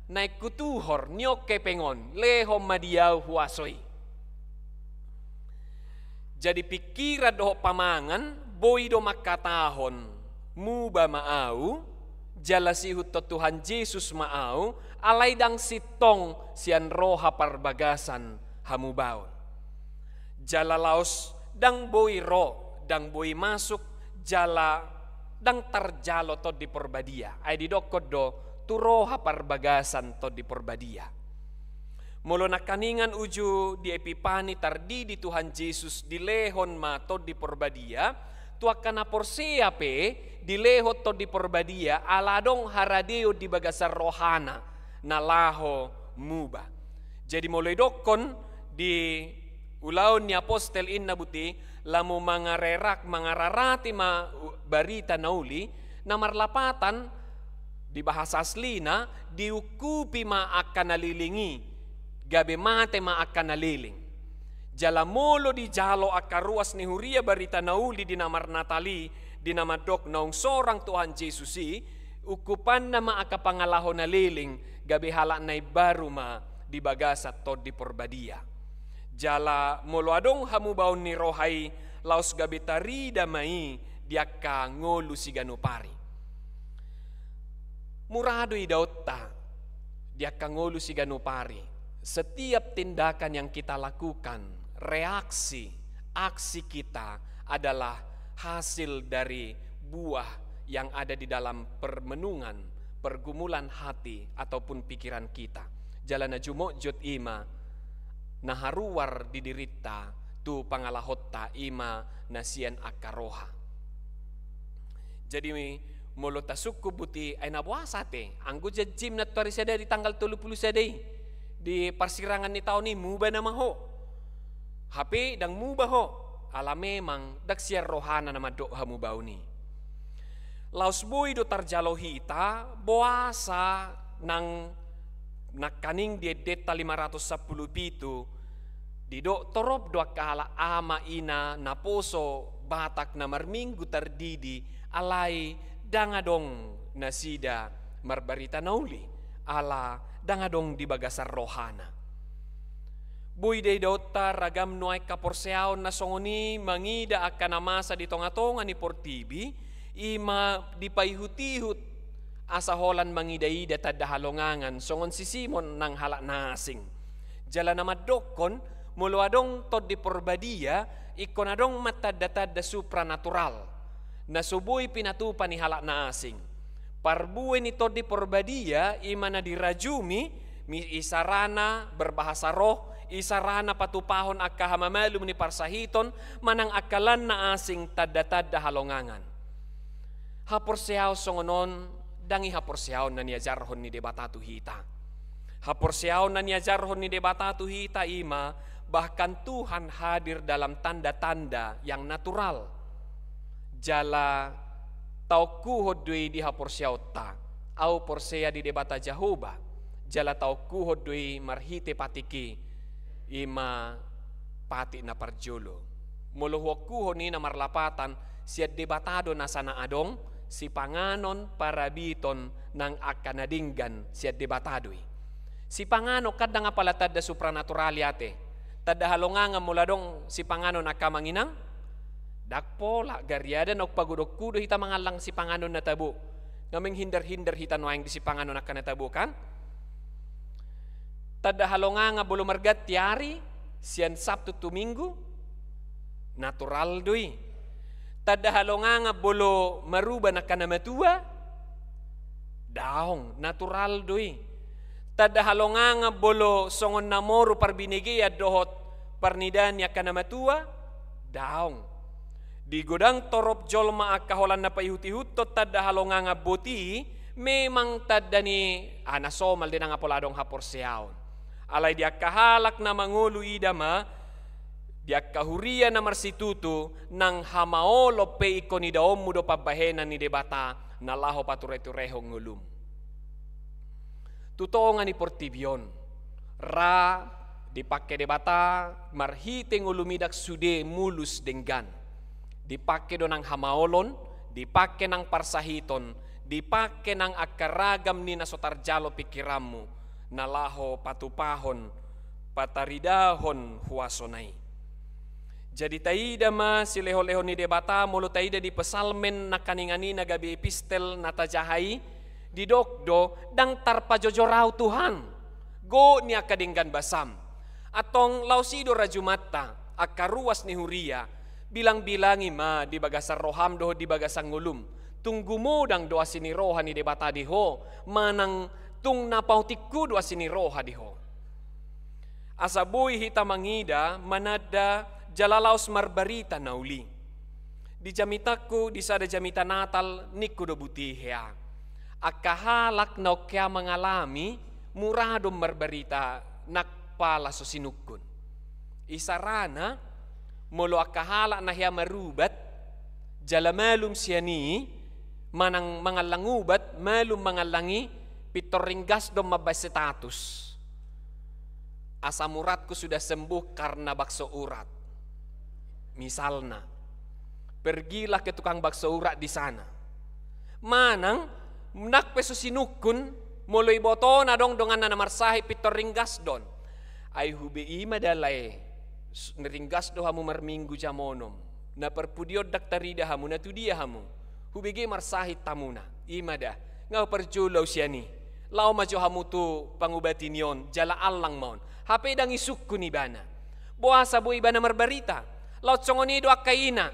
naeng hutuhor, nion hepeng on, lehon ma di ahu huaso i. Jadi pingkiran dohot pamangan, boi do mangkatahon, muba ma ahu, jala siihuthon Tuhan Jesus ma ahu, alai ndang sintong sian roha parbagasan hamubaon. Jala laos ndang boi ro, ndang boi masuk, jala ndang tarjalo Tondi Porbadia. Ai didokkon do, tu roha parbagasan Tondi Porbadia. Molo nangkaningan uju di Epipani tardidi Tuhan Jesus dilehon ma Tondi Porbadia, tu angka na porsea pe dilehon Tondi Porbadia ala adong haradeon di bagasan rohana na laho muba. Jadi molo idokkon di Ulaon ni Apostel inna buti, lamu mangarerak, mangararati ma u-, barita na uli, na marlapatan, di bahasa aslina, diungkupi ma angka na leleng i, gabe mate ma angka na leleng. Jala molo dijalo angka ruas ni huria barita na uli di na marnatal i, di na mandok naung sorang Tuhan Jesus i, ungkupanna ma angka pangalaho na leleng, gabe halak na imbaru ma di bagasan Tondi Porbadia. Jala molo adong hamubaon ni roha i, laos gabe tarida ma i di angka ngolu siganup ari. Mura do idaonta di angka ngolu siganup ari, setiap tindakan yang kita lakukan, reaksi, aksi kita adalah hasil dari buah yang ada di dalam permenungan, pergumulan hati, ataupun pikiran kita. Jala na jumotjot i ma na haruar di dirinta tu pangalahonta, i ma na sian angka roha. Jadi, molo tasungkun buti, ai na boasa ate, anggo janjim nantoari sada di tanggal tolu pulu sada i, di parsirangan ni taon i, muba nama ho. Hape ndang muba ho, ala memang ndang sian rohana na mandok hamubaon i. Laos boi do tarjalo hita, boasa nang nangkaning di endenta lima ratus sampulu pitu, didok torop do angka halak ama ina naposo Batak na marminggu tardidi, alai ndang adong nasida marbarita na uli, ala ndang adong di bagasan rohana. Boi do idaonta ragam nuaeng haporseaon na songon i mangida angka na masa di tonga-tonga ni portibi, i ma dipaihut-ihut asa holan mangida-ida tanda halongangan songon si Simon nang halak na asing. Jala na mandokkon, molo adong Tondi Porbadia, ingkon adong ma tanda-tanda supranatural na so boi pinatupa ni halak na asing. Parbue ni Tondi Porbadia i ma na dirajumi, mi-, isarana berbahasa roh, isarana patupahon angka hamamalum ni parsahiton, manang angka lan na asing tanda-tanda halongangan. Haporseaon songon on, ndang i haporseaon na niajarhon ni Debata tu hita. Haporseaon na niajarhon ni Debata tu hita i ma, bahkan Tuhan hadir dalam tanda-tanda yang natural. Jala taongkuhon do i di haporseaonta. Ahu porsea di Debata Jahowa. Jala taongkuhon do i marhite patik i, i ma patik na parjolo. Molo huongkuhon i na marlapatan, sian Debata do nasa na adong, sipanganon, parabiton, nang angka na denggan sian Debata do i. Sipanganon kan ndang apala tanda supranatural i ate. Tanda halongangan molo adong sipanganon angka amang inang? Ndang pola, gariada naung pagodongku do hita mangallang sipanganon na tabo. Nga menghindar-hindar hita nuaeng di sipanganon angka na tabo kan? Tanda halongangan molo marganti ari, sian Sabtu tu Minggu, natural do i. Tanda halongangan molo maruban angka na matua, daong, natural do i. Tanda halongangan molo songon na moru parbinegean dohot parnidaan ni angka na matua, daong. Di godang torop jolma angka holan na paihut-ihuthon tanda halongangan boti, memang tanda ni, ah, na somal do i, ndang apala adong haporseaon. Alai di angka halak na mangolu ida ma, di angka huria na marsitutu, nang hamaolon pe ingkon idaonmu do pambahenan ni Debata na laho pature-turehon ngolum. Tu tonga ni portibi on, ra dipangke Debata marhite ngolu midang sude mulus denggan. Dipangke do nang hamaolon, dipangke nang parsahiton, dipangke nang angka ragam ni na so tarjalo pingkiranmu, na laho patupahon, pataridahon huasona i. Jadi taida ma silehon-lehon ni Debata, molo taida di Psalmen nangkaningan i na gabe epistel na tajaha i, didok do, ndang tarpajojor ahu Tuhan, gogo ni angka denggan basam. Antong laos i do rajumanta, angka ruas ni huria, bilang-bilangi ma di bagasan roham dohot di bagasan ngolum. Tung gumodang do asi ni roha ni Debata di ho, manang tung na paotikhu do asi ni roha di ho. Asa boi hita mangida, mananda jala laos marbarita na uli. Di jamitangku, di sada jamita Natal, ningku do buti hea. Angka halak naung hea mangalami, mura do marbarita nang pala so sinungkun. Isarana, molo angka halak na hea marubat, jala malum sian i, manang mangallang ubat, malum mangallang i, pintor ringgas do mambaen status. Asam uratku sudah sembuh karena bakso urat. Misalna, pergilah ke tukang bakso urat di sana. Manang, nang pe so sinungkun, molo ibotona adong donganna na marsahit pintor ringgas do on. Ai hubege i ma da lae, s-, ringgas do hamu marminggu jam onom. Na parpudi on ndang tarida hamu, na tu dia hamu? Hubege marsahit hamuna, i ma da. Nga parjolo au sian i. Laho ma jo hamu tu pangubati ni on, jala allang ma on. Hape ndang isungkun ibana. Boasa boi ibana marbarita? Laos songon i do angka ina.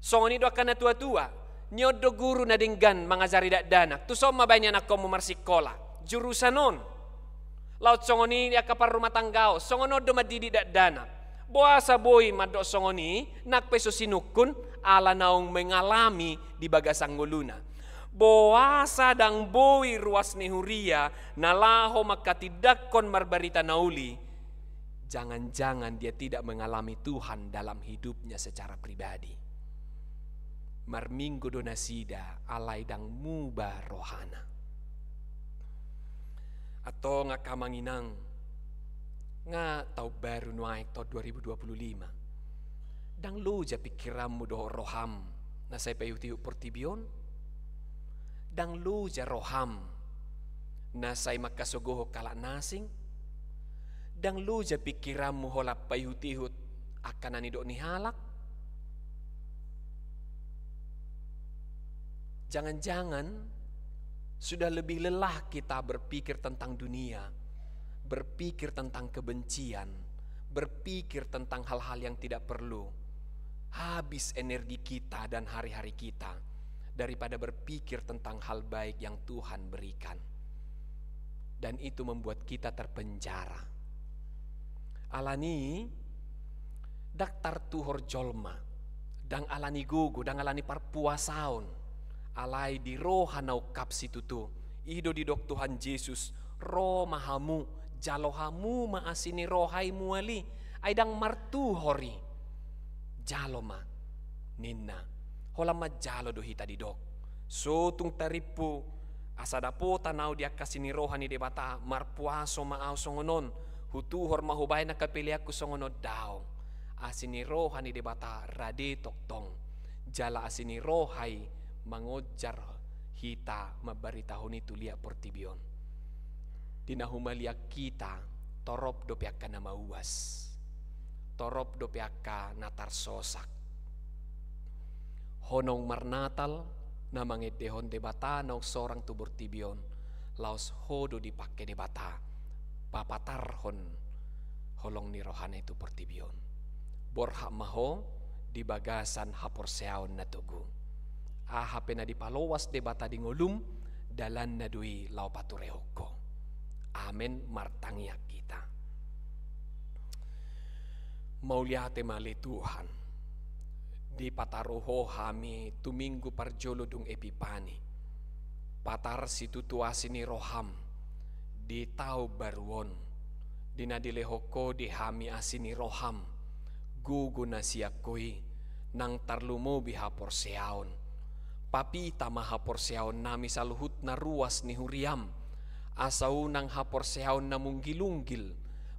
Songon i do angka na tua-tua. Ni on do guru na denggan mangajari dakdanak. Tuson ma baen ianakkonmu marsikola. Jurusan on. Laos songon i di angka parrumatanggaon, songon on do mandidik dakdanak. Boasa boi mandok songon i, nang pe so sinungkun, ala naung mengalami di bagasan ngoluna. Boasa ndang boi ruas ni huria, na laho manghatindanghon marbarita na uli, jangan-jangan dia tidak mengalami Tuhan dalam hidupnya secara pribadi. Marminggu do nasida, alai ndang muba rohana. Antong angka amang inang, nga taon baru nuaeng, taon dua ribu dua puluh lima. Ndang loja pingkiranmu dohot roham na sai paihut-ihut portibi on? Ndang loja roham na sai manghasogohon halak na asing? Ndang loja pingkiranmu holan paihut-ihut angka na nidok ni halak? Jangan-jangan sudah lebih lelah kita berpikir tentang dunia, berpikir tentang kebencian, berpikir tentang hal-hal yang tidak perlu. Habis energi kita dan hari-hari kita daripada berpikir tentang hal baik yang Tuhan berikan. Dan itu membuat kita terpenjara. Alani i, ndang tartuhor jolma, ndang alani gogo, ndang alani parpuasaon, alai di roha na ungkap situtu. I do didok Tuhan Jesus, ro ma hamu, jalo hamu ma asi ni roha i mual i, ai ndang martuhor i. Jalo ma, ninna. Holan manjalo do hita didok. So tung tarimpu, asa dapotan ahu di angka asi ni roha ni Debata, marpuaso ma ahu songon on, hutuhor ma hubaen angka peleanku songon on, daong. Asi ni roha ni Debata rade tongtong. Jala asi ni roha i mangonjar hita mambaritahon i tu liat portibi on. Di na humaliang hita, torop dope angka na mauas. Torop dope angka na tarsosak. Ho naung marnatal, na mangendehon Debata naung sorang tu portibi on, laos ho do dipangke Debata papatarhon holong ni rohana i tu portibi on. Borhat ma ho di bagasan haporseaon na togu. Aha pe na dipaloas Debata di ngolum, dalanna do i laho paturehon ho. Amen. Martangiang hita. Mauliate ma ale Tuhan, dipataru ho hami tu minggu parjolo dung Epipani. Patar situtu asi ni roham di taon baru on, di na dilehon ho di hami asi ni roham, gogo na sian ho i, nang tarlumobi haporseaon. Papita ma haporseaonnami saluhutna ruas ni huriam, asa unang haporseaon na munggil-unggil,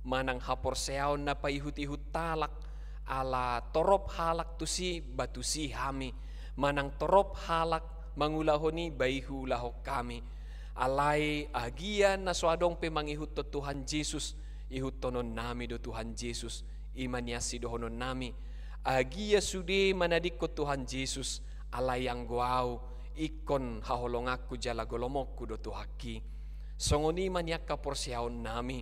manang haporseaon na paihut-ihut halak, ala torop halak tusi, ba tusi hami, manang torop halak mangulahon i, ba i huulahon hami. Alai agia na so adong pe mangihuthon Tuhan Jesus, ihuthononnami do Tuhan Jesus, i ma nian sidohononnami. Agia sude manadingkon Tuhan Jesus, alai anggo ahu, ingkon haholonganku jala golomonku do Tuhanki. Songon i ma nian haporseaonnami,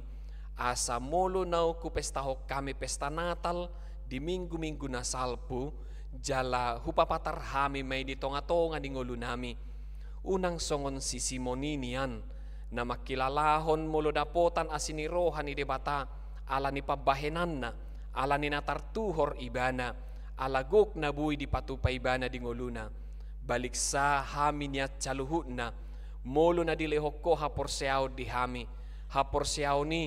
asa molo naung hupestahon hami pesta Natal di minggu-minggu na salpu, jala hupapatar hami ma i di tonga-tonga ni ngolunami. Unang songon si Simon i nian, na mangkilalahon molo dapotan asi ni roha ni Debata, ala ni pambahenanna, ala ni na tartuhor ibana, ala gok na boi dipatupa ibana di ngoluna. Baliksa hami nian saluhutna, molo na dilehon ho haporseaon di hami, haporseaon i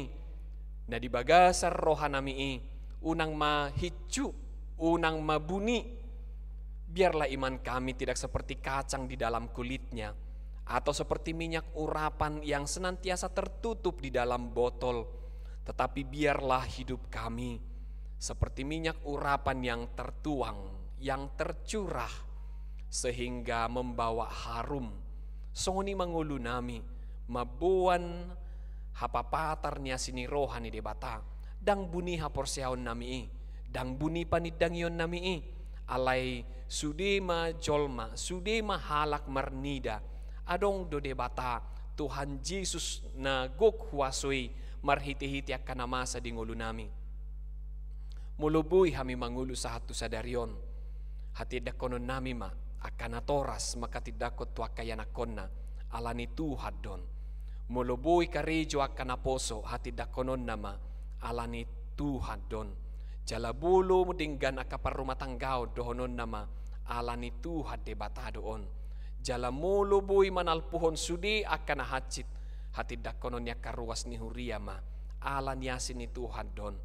na di bagasan rohanami i, unang ma hinsu, unang ma buni. Biarlah iman kami tidak seperti kacang di dalam kulitnya, atau seperti minyak urapan yang senantiasa tertutup di dalam botol, tetapi biarlah hidup kami seperti minyak urapan yang tertuang, yang tercurah, sehingga membawa harum. Songon i ma ngolunami, mamboan hapapatar ni asi ni roha ni Debata. Ndang buni haporseaonnami i, ndang buni panindangionnami i, alai sude ma jolma, sude ma halak marnida, adong do Debata, Tuhan Jesus na gok huaso i, marhite-hite angka na masa di ngolunami. Molo boi hami mangolu sahat tu sadari on, hatindangkononnami ma angka natoras manghatindanghon tu angka ianakhonna, ala ni Tuhan do on. Molo boi karejo angka naposo, hatindangkononna ma ala ni Tuhan do on. Jala molo denggan angka parrumatanggaon, dohononna ma ala ni Tuhan Debata do on. Jala molo boi manalpuhon sude angka na hansit, hatindangkonon ni angka ruas ni huria ma ala ni asi ni Tuhan do on.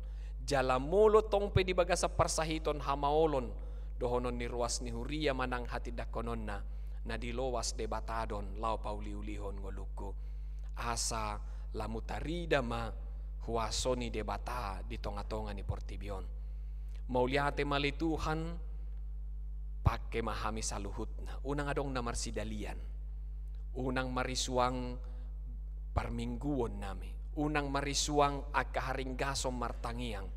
Jala molo tong pe di bagasan parsahiton hamaolon, dohonon ni ruas ni huria manang hatindangkononna, na diloas Debata do on laho pauli-ulihon ngolungku. Asa lam hutarida ma huaso ni Debata di tonga-tonga ni portibi on. Mauliate ma ale Tuhan, pangke ma hami saluhutna, unang adong na marsidalian, unang marisuang parmingguonnami, Unang marisuang angka haringgason martangiang.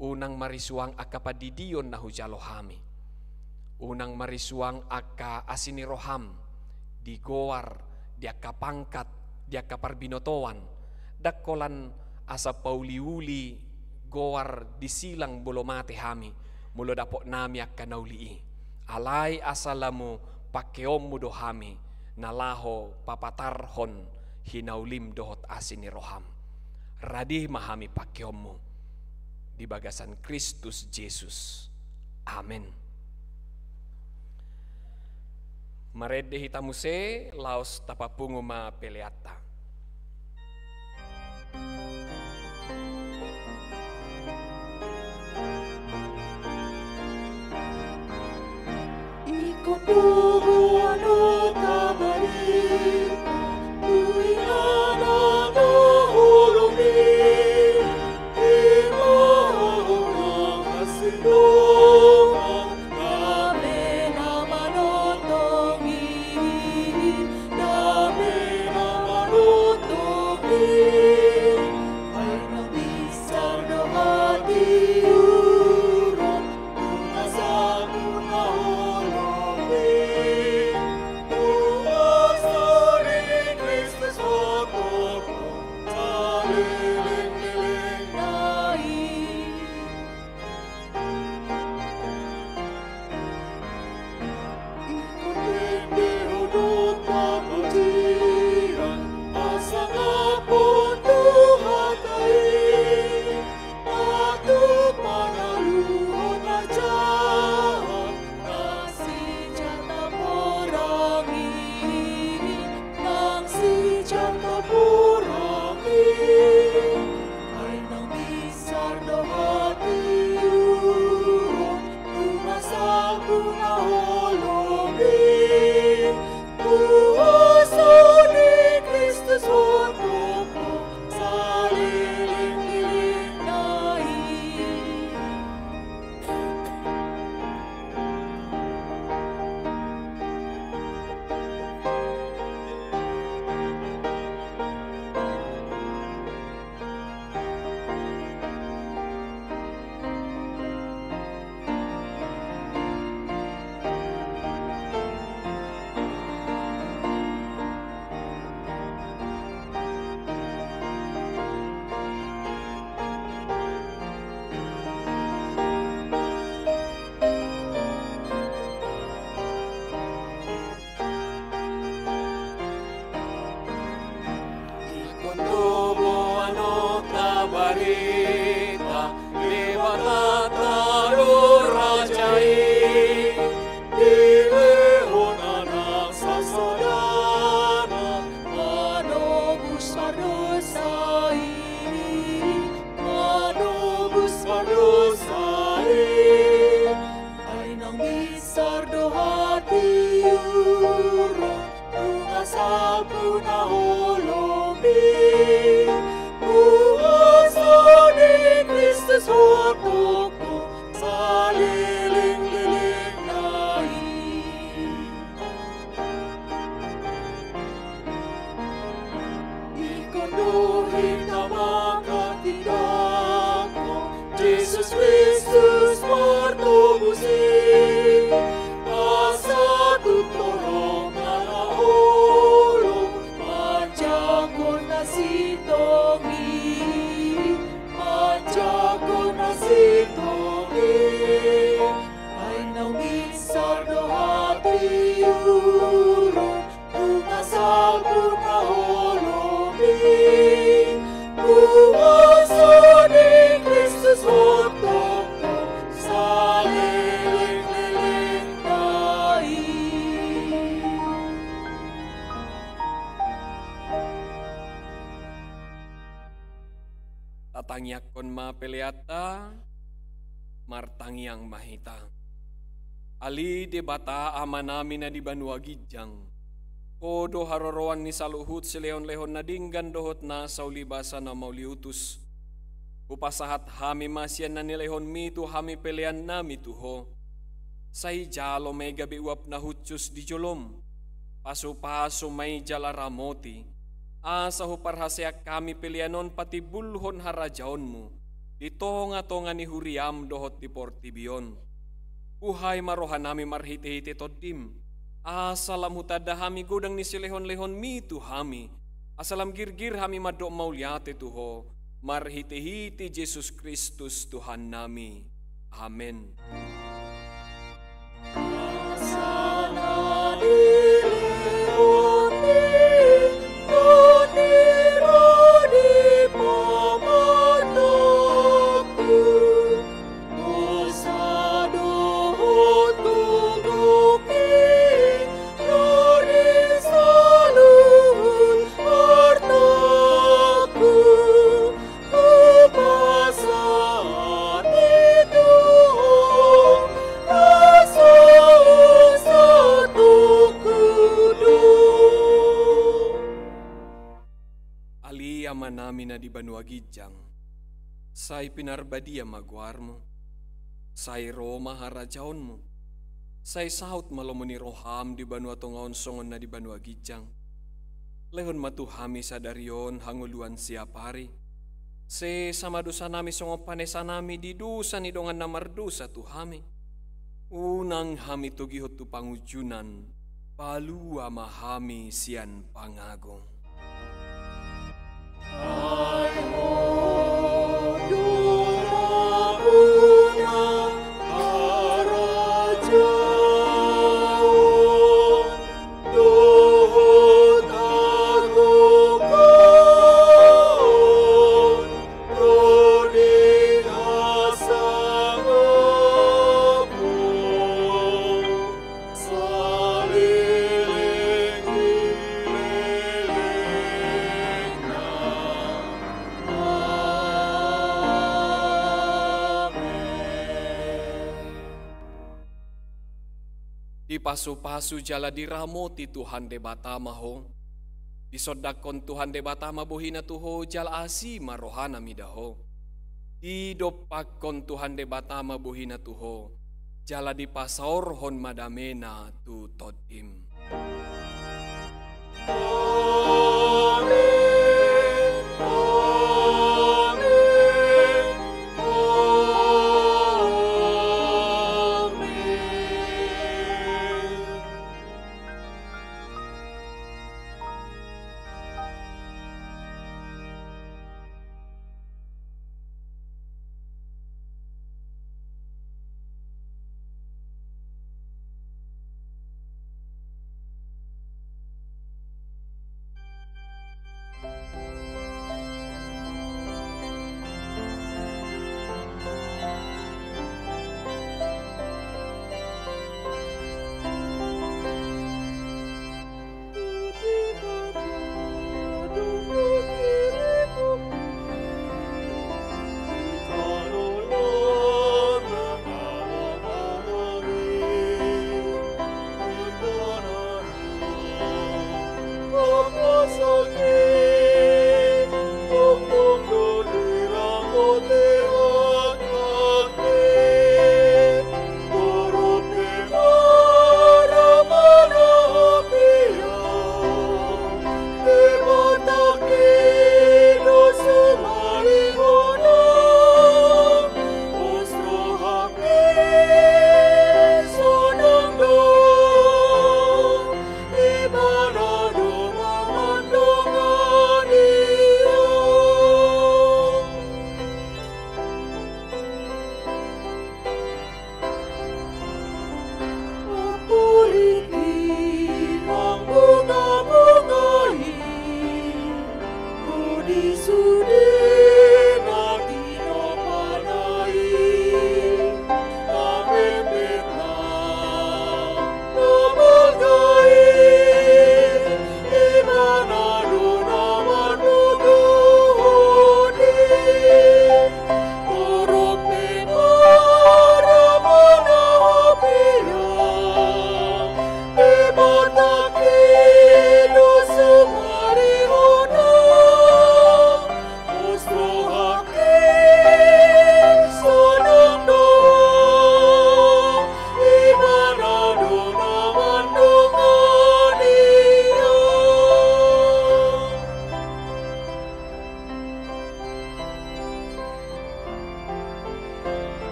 Unang marisuang angka pandidion na hujalo hami. Unang marisuang angka asi ni roham di goar, di angka pangkat, di angka parbinotoan. Ndang holan asa pauliuli goar di silang molo mate hami, molo dapot nami angka na uli i. Alai asa lamu pangkeonmu do hami, na laho papatarhon hinaulim dohot asi ni roham. Rade ma hami pangkeonmu di bagasan Kristus Jesus. Amen. Marende hita muse, laos tapapungu ma peleanta. Ingkon do boanonta barita Debata tano raja i, dilehon anak sasada na manobus pardosa i, manobus pardosa i. Ai naung binsar do hatiuron, nunga salpu na holom i, huaso ni Kristus hotopot saleleng-lelengna i. Ingkon do hita manghatindanghon Jesus Kristus martobus i, asa tung torop na holom manjangkon na sintong i, manjangkon na sintong i. Ai naung binsar do hatiuron, nunga salpu na holom i, huaso ni Kristus hotopot saleleng-lelengna i. Tatangiangkon ma peleanta, martangiang ma hita. Ale Debata Amanami na di banua ginjang, Ho do haroroan ni saluhut silehon-lehon na denggan dohot nasa ulibasa na mauliutus. Hupasahat hami ma sian na nilehonMi tu hami peleannami tu Ho. Sai jalo ma i gabe uap na hushus di jolom. Pasu-pasu ma i jala ramoti. asa huparhaseang hami pelean on patimbulhon harajaonmu di tongatonga ni huriam dohot di portibi on. Buhai ma rohanami marhitehite Tondim, asa lam hutanda hami godang ni silehonlehonmi tu hami, asa lam girgir hami mandok mauliate tu Ho, marhitehite Jesus Kristus Tuhannami. Amen. Ale Amanami na di banua ginjang, sai pinarbadia ma goarmu, sai ro ma harajaonmu, sai saut ma lomo ni roham di banua tonga on songon na di banua ginjang. Lehon ma tu hami sadari on hangoluan siapari. Sesa ma dosanami songon panesanami di dosa ni dongan na mardosa tu hami. Unang hami togihon tu pangunjunan, palua ma hami sian pangago. Dipasupasu jala diramoti Tuhan Debata ma ho. Disondangkon Tuhan Debata ma bohina tu ho jala asi ma rohana mida ho. Didompakkon Tuhan Debata ma bohina tu ho, jala dipasaorhon ma damena tu tondim.